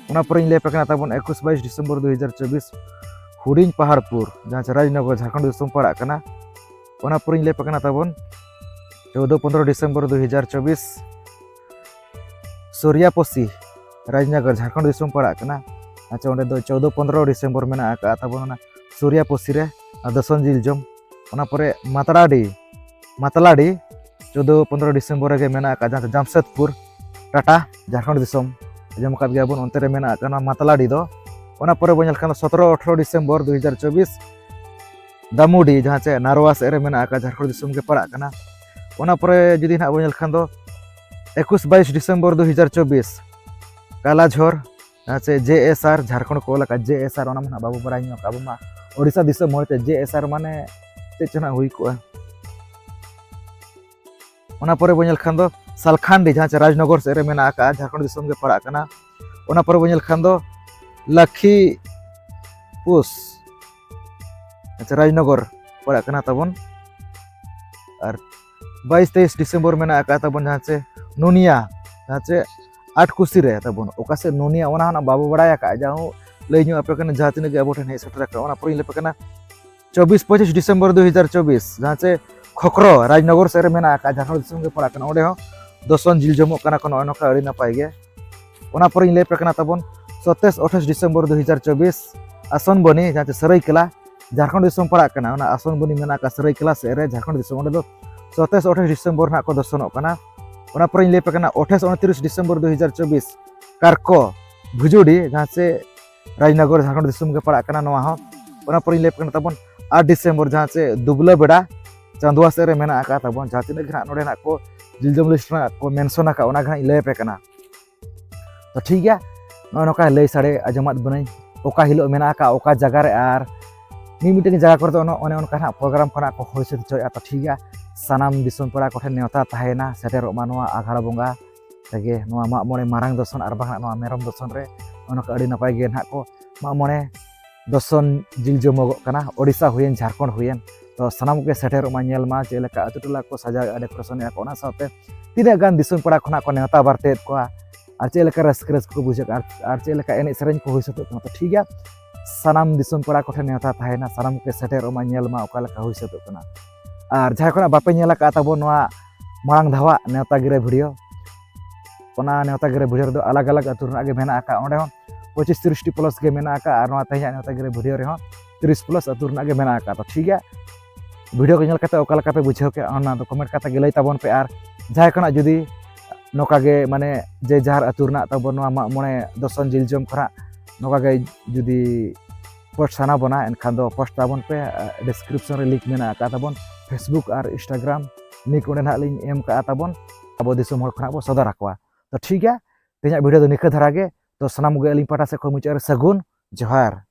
ᱚᱱᱟ ᱯᱚᱨᱮᱧ ᱞᱟᱹᱭ ᱟᱯᱮ ᱠᱟᱱᱟ ᱛᱟᱵᱚᱱ ᱮᱠᱩᱥ ᱵᱟᱭᱤᱥ ᱰᱤᱥᱮᱢᱵᱚᱨ ᱫᱩ ᱦᱟᱡᱟᱨ ᱪᱚᱵᱵᱤᱥ, ᱦᱩᱰᱤᱧ ᱯᱟᱦᱟᱲᱯᱩᱨ, ᱡᱟᱦᱟᱸ ᱪᱮ ᱨᱟᱡᱽᱱᱚᱜᱚᱨ, ᱡᱷᱟᱲᱠᱷᱚᱸᱰ ᱫᱤᱥᱚᱢ ᱯᱟᱲᱟᱜ ᱠᱟᱱᱟ᱾ ᱚᱱᱟ ᱯᱚᱨᱮᱧ ᱞᱟᱹᱭ ᱟᱯᱮ ᱠᱟᱱᱟ ᱛᱟᱵᱚᱱ ᱪᱳᱫᱚ ᱯᱚᱱᱫᱽᱨᱚ ᱰᱤᱥᱮᱢᱵᱚᱨ ᱫᱩ ᱦᱟᱡᱟᱨ ᱪᱚᱵᱵᱤᱥ, ᱥᱩᱨᱭᱟᱯᱚᱥᱤ, ᱨᱟᱡᱽᱱᱚᱜᱚᱨ, ᱡᱷᱟᱲᱠᱷᱚᱸᱰ ᱫᱤᱥᱚᱢ ᱯᱟᱲᱟᱜ ᱠᱟᱱᱟ᱾ ᱟᱪᱪᱷᱟ, ᱚᱸᱰᱮ ᱫᱚ ᱪᱳᱫᱚ ᱯᱚᱱᱫᱽᱨᱚ ᱰᱤᱥᱮᱢᱵᱚᱨ ᱢᱮᱱᱟᱜ ᱟᱠᱟᱫ ᱛᱟᱵᱚᱱ ᱚᱱᱟ ᱥᱩᱨᱭᱟᱯᱚᱥᱤ ᱨᱮ, ᱟᱨ ᱫᱚᱥᱚᱱ ᱡᱤᱞᱡᱚᱢ᱾ ᱚᱱᱟ ᱯᱚᱨᱮ ᱢᱟᱛᱞᱟᱰᱤ, ᱢᱟᱛᱞᱟᱰᱤ ᱪᱳᱫᱚ ᱯᱚᱱᱫᱽᱨᱚ ᱰᱤᱥᱮᱢᱵᱚᱨ ᱨᱮᱜᱮ ᱢᱮᱱᱟᱜ ᱟᱠᱟᱫ, ᱡᱟᱦᱟᱸ ᱫᱚ ᱡᱟᱢᱥᱮᱫᱽᱯᱩᱨ, ᱴᱟᱴᱟ, ᱡᱷᱟᱲᱠᱷᱚᱸᱰ ᱫᱤᱥᱚᱢ, ᱟᱸᱡᱚᱢ ᱟᱠᱟᱫ ᱜᱮᱭᱟ ᱵᱚᱱ, ᱚᱱᱛᱮ ᱨᱮ ᱢᱮᱱᱟᱜ ᱟᱠᱟᱫ ᱱᱚᱣᱟ ᱢᱟᱛᱞᱟᱰᱤ ᱫᱚ᱾ ᱚᱱᱟ ᱯᱚᱨᱮ ᱵᱚᱱ ᱧᱮᱞ ᱠᱷᱟᱱ ᱫᱚ ᱥᱚᱛᱨᱚ ᱟᱴᱷᱨᱚ ᱰᱤᱥᱮᱢᱵᱚᱨ ᱫᱩ ᱦᱟᱡᱟᱨ ᱪᱚᱵᱵᱤᱥ, ᱫᱟᱢᱩᱰᱤ, ᱡᱟᱦᱟᱸ ᱪᱮ ᱱᱟᱨᱣᱟ ᱥᱮᱫ ᱨᱮ ᱢᱮᱱᱟᱜ ᱟᱠᱟᱫ, ᱡᱷᱟᱲᱠᱷᱚᱸᱰ ᱫᱤᱥᱚᱢ ᱜᱮ ᱯᱟᱲᱟᱜ ᱠᱟᱱᱟ᱾ ᱚᱱᱟ ᱯᱚᱨᱮ ᱡᱩᱫᱤ ᱱᱟᱦᱟᱜ ᱵᱚᱱ ᱧᱮᱞ ᱠᱷᱟᱱ ᱫᱚ ᱮᱠᱩᱥ ᱵᱟᱭᱤᱥ ᱰᱤᱥᱮᱢᱵᱚᱨ ᱫᱩ ᱦᱟᱡᱟᱨ ᱪᱚᱵᱵᱤᱥ, ᱠᱟᱞᱟᱡᱷᱚᱨ, ᱡᱟᱦᱟᱸ ᱪᱮ JSR, ᱡᱷᱟᱲᱠᱷᱚᱸᱰ ᱠᱚ ᱚᱞ ᱟᱠᱟᱫ JSR, ᱚᱱᱟ ᱢᱟ ᱱᱟᱦᱟᱜ ᱵᱟᱵᱚ ᱵᱟᱲᱟᱭ ᱧᱚᱜ ᱟᱠᱟᱫ, ᱟᱵᱚ ᱢᱟ ᱳᱰᱤᱥᱟ ᱫᱤᱥᱚᱢ ᱦᱚᱲ ᱛᱮ JSR ᱢᱟᱱᱮ ᱪᱮᱫ ᱪᱚ ᱱᱟᱦᱟᱜ ᱦᱩᱭ ᱠᱚᱜᱼᱟ᱾ ᱚᱱᱟ ᱯᱚᱨᱮ ᱵᱚᱱ ᱧᱮᱞ ᱠᱷᱟᱱ ᱫᱚ ᱥᱟᱞᱠᱷᱟᱱᱰᱤ, ᱡᱟᱦᱟᱸ ᱪᱮ ᱨᱟᱡᱽᱱᱚᱜᱚᱨ ᱥᱮᱫ ᱨᱮ ᱢᱮᱱᱟᱜ ᱟᱠᱟᱫᱼᱟ, ᱡᱷᱟᱲᱠᱷᱚᱸᱰ ᱫᱤᱥᱚᱢ ᱜᱮ ᱯᱟᱲᱟᱜ ᱠᱟᱱᱟ᱾ ᱚᱱᱟ ᱯᱚᱨᱮ ᱵᱚᱱ ᱧᱮᱞ ᱠᱷᱟᱱ ᱫᱚ ᱞᱟᱠᱷᱤᱯᱩᱥ, ᱟᱪᱪᱷᱟ, ᱨᱟᱡᱽᱱᱚᱜᱚᱨ ᱯᱟᱲᱟᱜ ᱠᱟᱱᱟ ᱛᱟᱵᱚᱱ᱾ ᱟᱨ ᱵᱟᱭᱤᱥ ᱛᱮᱭᱤᱥ ᱰᱤᱥᱮᱢᱵᱚᱨ ᱢᱮᱱᱟᱜ ᱟᱠᱟᱫ ᱛᱟᱵᱚᱱ ᱡᱟᱦᱟᱸ ᱪᱮ ᱱᱩᱱᱤᱭᱟ, ᱡᱟᱦᱟᱸ ᱪᱮ ᱟᱴ ᱠᱩᱥᱤ ᱨᱮ ᱛᱟᱵᱚᱱ ᱚᱠᱟ ᱥᱮᱫ ᱱᱚᱱᱤᱭᱟ, ᱚᱱᱟ ᱦᱚᱸ ᱱᱟᱜ ᱵᱟᱵᱚ ᱵᱟᱲᱟᱭ ᱟᱠᱟᱫᱼᱟ᱾ ᱡᱟᱦᱟᱸ ᱞᱟᱹᱭ ᱧᱚᱜ ᱟᱯᱮ ᱠᱟᱱᱟ, ᱡᱟᱦᱟᱸ ᱛᱤᱱᱟᱹᱜ ᱜᱮ ᱟᱵᱚ ᱴᱷᱮᱱ ᱦᱮᱡ ᱥᱮᱴᱮᱨ ᱟᱠᱟᱱᱟ᱾ ᱚᱱᱟ ᱯᱚᱨᱮᱧ ᱞᱟᱹᱭ ᱟᱯᱮ ᱠᱟᱱᱟ ᱪᱚᱵᱵᱤᱥ ᱯᱚᱸᱪᱤᱥ ᱰᱤᱥᱮᱢᱵᱚᱨ ᱫᱩ ᱦᱟᱡᱟᱨ ᱪᱚᱵᱵᱤᱥ, ᱡᱟᱦᱟᱸ ᱪᱮ ᱠᱷᱚᱠᱨᱚ ᱨᱟᱡᱽᱱᱚᱜᱚᱨ ᱥᱮᱫ ᱨᱮ ᱢᱮᱱᱟᱜ ᱟᱠᱟᱫ, ᱡᱷᱟᱲᱠᱷᱚᱸᱰ ᱫᱤᱥᱚᱢ ᱜᱮ ᱯᱟᱲᱟᱜ ᱠᱟᱱᱟ᱾ ᱚᱸᱰᱮ ᱦᱚᱸ ᱫᱚᱥᱚᱱ ᱡᱤᱞ ᱡᱚᱢᱚᱜ ᱠᱟᱱᱟ ᱠᱚ, ᱱᱚᱜᱼᱚᱭ ᱱᱚᱝᱠᱟ, ᱟᱹᱰᱤ ᱱᱟᱯᱟᱭ ᱜᱮ᱾ ᱚᱱᱟ ᱯᱚᱨᱮᱧ ᱞᱟᱹᱭ ᱟᱯᱮ ᱠᱟᱱᱟ ᱛᱟᱵᱚᱱ ᱥᱚᱛᱮᱥ ᱟᱴᱷᱟᱥ ᱰᱤᱥᱮᱢᱵᱚᱨ ᱫᱩ ᱦᱟᱡᱟᱨ ᱪᱚᱵᱵᱤᱥ, ᱟᱥᱚᱱᱵᱚᱱᱤ, ᱡᱟᱦᱟᱸ ᱪᱮ ᱥᱟᱹᱨᱟᱹᱭᱠᱮᱞᱟ, ᱡᱷᱟᱲᱠᱷᱚᱸᱰ ᱫᱤᱥᱚᱢ ᱯᱟᱲᱟᱜ ᱠᱟᱱᱟ᱾ ᱚᱱᱟ ᱟᱥᱚᱱᱵᱚᱱᱤ ᱢᱮᱱᱟᱜ ᱟᱠᱟᱫ ᱥᱟᱹᱨᱟᱹᱭᱠᱮᱞᱟ ᱥᱮᱫ ᱨᱮ, ᱡᱷᱟᱲᱠᱷᱚᱸᱰ ᱫᱤᱥᱚᱢ, ᱚᱸᱰᱮ ᱫᱚ ᱥᱚᱛᱮᱥ ᱟᱴᱷᱟᱥ ᱰᱤᱥᱮᱢᱵᱚᱨ ᱱᱟᱜ ᱠᱚ ᱫᱚᱥᱚᱱᱚᱜ ᱠᱟᱱᱟ᱾ ᱚᱱᱟ ᱯᱚᱨᱮᱧ ᱞᱟᱹᱭ ᱟᱯᱮ ᱠᱟᱱᱟ ᱟᱴᱷᱟᱥ ᱩᱱᱛᱨᱤᱥ ᱰᱤᱥᱮᱢᱵᱚᱨ ᱫᱩ ᱦᱟᱡᱟᱨ ᱪᱚᱵᱵᱤᱥ, ᱠᱟᱨᱠᱚ ᱵᱷᱩᱡᱩᱰᱤ, ᱡᱟᱦᱟᱸ ᱪᱮ ᱨᱟᱡᱽᱱᱚᱜᱚᱨ, ᱡᱷᱟᱲᱠᱷᱚᱸᱰ ᱫᱤᱥᱚᱢ ᱜᱮ ᱯᱟᱲᱟᱜ ᱠᱟᱱᱟ᱾ ᱱᱚᱣᱟ ᱦᱚᱸ ᱚᱱᱟ ᱯᱚᱨᱮᱧ ᱞᱟᱹᱭ ᱟᱯᱮ ᱠᱟᱱᱟ ᱛᱟᱵᱚᱱ ᱟᱴ ᱰᱤᱥᱮᱢᱵᱚᱨ, ᱡᱟᱦᱟᱸ ᱪᱮ ᱫᱩᱵᱞᱟᱹ ᱵᱮᱲᱟ ᱪᱟᱸᱫᱣᱟ ᱥᱮᱫ ᱨᱮ ᱢᱮᱱᱟᱜ ᱟᱠᱟᱫ ᱛᱟᱵᱚᱱ᱾ ᱡᱟᱦᱟᱸ ᱛᱤᱱᱟᱹᱜ ᱜᱮ ᱱᱟᱜ ᱱᱚᱰᱮ ᱱᱟᱜ ᱠᱚ ᱡᱤᱞ ᱡᱚᱢ ᱞᱤᱥᱴ ᱨᱮᱱᱟᱜ ᱠᱚ ᱢᱮᱱᱥᱚᱱ ᱟᱠᱟᱫ, ᱚᱱᱟ ᱜᱮ ᱱᱟᱜ ᱤᱧ ᱞᱟᱹᱭ ᱟᱯᱮ ᱠᱟᱱᱟ᱾ ᱛᱚ ᱴᱷᱤᱠ ᱜᱮᱭᱟ, ᱱᱚᱜᱼᱚᱭ ᱱᱚᱝᱠᱟ ᱞᱟᱹᱭ ᱥᱟᱰᱮ ᱟᱸᱡᱚᱢᱟᱫ ᱵᱚᱱᱟᱹᱧ, ᱚᱠᱟ ᱦᱤᱞᱳᱜ ᱢᱮᱱᱟᱜ ᱟᱠᱟᱫ, ᱚᱠᱟ ᱡᱟᱭᱜᱟ ᱨᱮ, ᱟᱨ ᱢᱤᱫ ᱢᱤᱫᱴᱮᱱ ᱡᱟᱭᱜᱟ ᱠᱚᱨᱮ ᱫᱚ ᱚᱱᱮ, ᱚᱱᱮ ᱚᱱᱠᱟ ᱱᱟᱜ ᱯᱨᱳᱜᱨᱟᱢ ᱠᱚ ᱱᱟᱜ ᱠᱚ ᱦᱩᱭ ᱥᱟᱹᱛ ᱦᱚᱪᱚᱭᱮᱫᱼᱟ᱾ ᱛᱚ ᱴᱷᱤᱠ ᱜᱮᱭᱟ, ᱥᱟᱱᱟᱢ ᱫᱤᱥᱚᱢ ᱯᱮᱲᱟ ᱠᱚᱴᱷᱮᱱ ᱱᱮᱣᱛᱟ ᱛᱟᱦᱮᱸᱭᱮᱱᱟ, ᱥᱮᱴᱮᱨᱚᱜ ᱢᱟ ᱱᱚᱣᱟ ᱟᱜᱷᱟᱲ ᱵᱚᱸᱜᱟ ᱨᱮᱜᱮ ᱱᱚᱣᱟ ᱢᱟᱜ ᱢᱚᱬᱮ ᱢᱟᱨᱟᱝ ᱫᱚᱥᱚᱱ ᱟᱨ ᱵᱟᱝ ᱱᱚᱣᱟ ᱢᱮᱨᱚᱢ ᱫᱚᱥᱚᱱ ᱨᱮ᱾ ᱚᱱᱟ ᱠᱚ ᱟᱹᱰᱤ ᱱᱟᱯᱟᱭ ᱜᱮ ᱱᱟᱦᱟᱜ ᱠᱚ ᱢᱟᱜ ᱢᱚᱬᱮ ᱫᱚᱥᱚᱱ ᱡᱤᱞ ᱡᱚᱢᱚᱜᱚᱜ ᱠᱟᱱᱟ, ᱳᱰᱤᱥᱟ ᱦᱩᱭᱮᱱ, ᱡᱷᱟᱲᱠᱷᱚᱸᱰ ᱦᱩᱭᱮᱱ᱾ ᱛᱚ ᱥᱟᱱᱟᱢ ᱠᱚᱜᱮ ᱥᱮᱴᱮᱨᱚᱜ ᱢᱟ, ᱧᱮᱞ ᱢᱟ ᱪᱮᱫ ᱞᱮᱠᱟ ᱟᱹᱛᱩ ᱴᱚᱞᱟ ᱠᱚ ᱥᱟᱡᱟᱣᱮᱫᱼᱟ, ᱰᱮᱠᱳᱨᱮᱥᱚᱱᱮᱫᱼᱟ ᱠᱚ, ᱚᱱᱟ ᱥᱟᱶᱛᱮ ᱛᱤᱱᱟᱹᱜ ᱜᱟᱱ ᱫᱤᱥᱚᱢ ᱯᱮᱲᱟ ᱠᱷᱚᱱᱟᱜ ᱠᱚ ᱱᱮᱣᱛᱟ ᱵᱟᱨᱛᱮᱭᱮᱫ ᱠᱚᱣᱟ, ᱟᱨ ᱪᱮᱫ ᱞᱮᱠᱟ ᱨᱟᱹᱥᱠᱟᱹ ᱨᱟᱹᱥᱠᱟᱹ ᱠᱚ ᱵᱩᱡᱷᱟᱹᱜ ᱠᱟᱱᱟ, ᱟᱨ, ᱟᱨ ᱪᱮᱫ ᱞᱮᱠᱟ ᱮᱱᱮᱡ ᱥᱮᱨᱮᱧ ᱠᱚ ᱦᱩᱭ ᱥᱟᱹᱛᱚᱜ ᱠᱟᱱᱟ᱾ ᱛᱚ ᱴᱷᱤᱠ ᱜᱮᱭᱟ, ᱥᱟᱱᱟᱢ ᱫᱤᱥᱚᱢ ᱯᱮᱲᱟ ᱠᱚᱴᱷᱮᱱ ᱱᱮᱣᱛᱟ ᱛᱟᱦᱮᱸᱭᱮᱱᱟ, ᱥᱟᱱᱟᱢ ᱠᱚ ᱥᱮᱴᱮᱨᱚᱜ ᱢᱟ, ᱧᱮᱞ ᱢᱟ ᱚᱠᱟ ᱞᱮᱠᱟ ᱦᱩᱭ ᱥᱟᱹᱛᱚᱜ ᱠᱟᱱᱟ᱾ ᱟᱨ ᱡᱟᱦᱟᱸᱭ ᱠᱷᱚᱱᱟᱜ ᱵᱟᱯᱮ ᱧᱮᱞ ᱟᱠᱟᱫ ᱛᱟᱵᱚᱱ ᱱᱚᱣᱟ ᱢᱟᱲᱟᱝ ᱫᱷᱟᱣᱟᱜ ᱱᱮᱣᱛᱟ ᱜᱤᱨᱟᱹ ᱵᱷᱤᱰᱤᱭᱳ, ᱚᱱᱟ ᱱᱮᱣᱛᱟ ᱜᱤᱨᱟᱹ ᱵᱷᱤᱰᱤᱭᱳ ᱨᱮᱫᱚ ᱟᱞᱟᱜᱽ ᱟᱞᱟᱜᱽ ᱟᱹᱛᱩ ᱨᱮᱱᱟᱜ ᱜᱮ ᱢᱮᱱᱟᱜ ᱟᱠᱟᱫ᱾ ᱚᱸᱰᱮ ᱦᱚᱸ ᱯᱚᱸᱪᱤᱥ ᱛᱤᱨᱤᱥ ᱴᱤ ᱯᱞᱟᱥ ᱜᱮ ᱢᱮᱱᱟᱜ ᱟᱠᱟᱫ, ᱟᱨ ᱱᱚᱣᱟ ᱛᱮᱦᱮᱧᱟᱜ ᱱᱮᱣᱛᱟ ᱜᱤᱨᱟᱹ ᱵᱷᱤᱰᱤᱭᱳ ᱨᱮᱦᱚᱸ ᱛᱤᱨᱤᱥ ᱯᱞᱟᱥ ᱟᱹᱛᱩ ᱨᱮᱱᱟᱜ ᱜᱮ ᱢᱮᱱᱟᱜ ᱟᱠᱟᱫ᱾ ᱛᱚ ᱴᱷᱤᱠ ᱜᱮᱭᱟ, ᱵᱷᱤᱰᱤᱭᱳ ᱠᱚ ᱧᱮᱞ ᱠᱟᱛᱮ ᱚᱠᱟ ᱞᱮᱠᱟ ᱯᱮ ᱵᱩᱡᱷᱟᱹᱣ ᱠᱮᱫ, ᱚᱱᱟ ᱫᱚ ᱠᱚᱢᱮᱱᱴ ᱠᱟᱛᱮ ᱜᱮ ᱞᱟᱹᱭ ᱛᱟᱵᱚᱱ ᱯᱮ᱾ ᱟᱨ ᱡᱟᱦᱟᱸᱭ ᱠᱷᱚᱱᱟᱜ ᱡᱩᱫᱤ ᱱᱚᱝᱠᱟ ᱜᱮ, ᱢᱟᱱᱮ, ᱡᱮ ᱡᱟᱦᱟᱨ ᱟᱹᱛᱩ ᱨᱮᱱᱟᱜ ᱛᱟᱵᱚᱱ ᱱᱚᱣᱟ ᱢᱟᱜ ᱢᱚᱬᱮ ᱫᱚᱥᱚᱱ ᱡᱤᱞ ᱡᱚᱢ ᱠᱷᱚᱱᱟᱜ ᱱᱚᱝᱠᱟ ᱜᱮ ᱡᱩᱫᱤ ᱯᱳᱥᱴ ᱥᱟᱱᱟ ᱵᱚᱱᱟ, ᱮᱱᱠᱷᱟᱱ ᱫᱚ ᱯᱳᱥᱴ ᱛᱟᱵᱚᱱ ᱯᱮ᱾ ᱰᱤᱥᱠᱨᱤᱯᱥᱚᱱ ᱨᱮ ᱞᱤᱝᱠ ᱢᱮᱱᱟᱜ ᱟᱠᱟᱫ ᱛᱟᱵᱚᱱ, ᱯᱷᱮᱥᱵᱩᱠ ᱟᱨ ᱤᱱᱥᱴᱟᱜᱨᱟᱢ ᱞᱤᱝᱠ ᱚᱸᱰᱮ ᱱᱟᱦᱟᱜ ᱞᱤᱧ ᱮᱢ ᱠᱟᱜᱼᱟ ᱛᱟᱵᱚᱱ, ᱟᱵᱚ ᱫᱤᱥᱚᱢ ᱦᱚᱲ ᱠᱷᱚᱱᱟᱜ ᱵᱚ ᱥᱚᱫᱚᱨ ᱟᱠᱚᱣᱟ᱾ ᱛᱚ ᱴᱷᱤᱠ ᱜᱮᱭᱟ, ᱛᱮᱦᱮᱧᱟᱜ ᱵᱷᱤᱰᱤᱭᱳ ᱫᱚ ᱱᱤᱠᱟᱹ ᱫᱷᱟᱨᱟ ᱜᱮ᱾ ᱛᱚ ᱥᱟᱱᱟᱢ ᱠᱚᱜᱮ ᱟᱹᱞᱤᱧ ᱯᱟᱦᱴᱟ ᱥᱮᱫ ᱠᱷᱚᱱ ᱢᱩᱪᱟᱹᱫ ᱨᱮ ᱥᱟᱹᱜᱩᱱ ᱡᱚᱦᱟᱨ᱾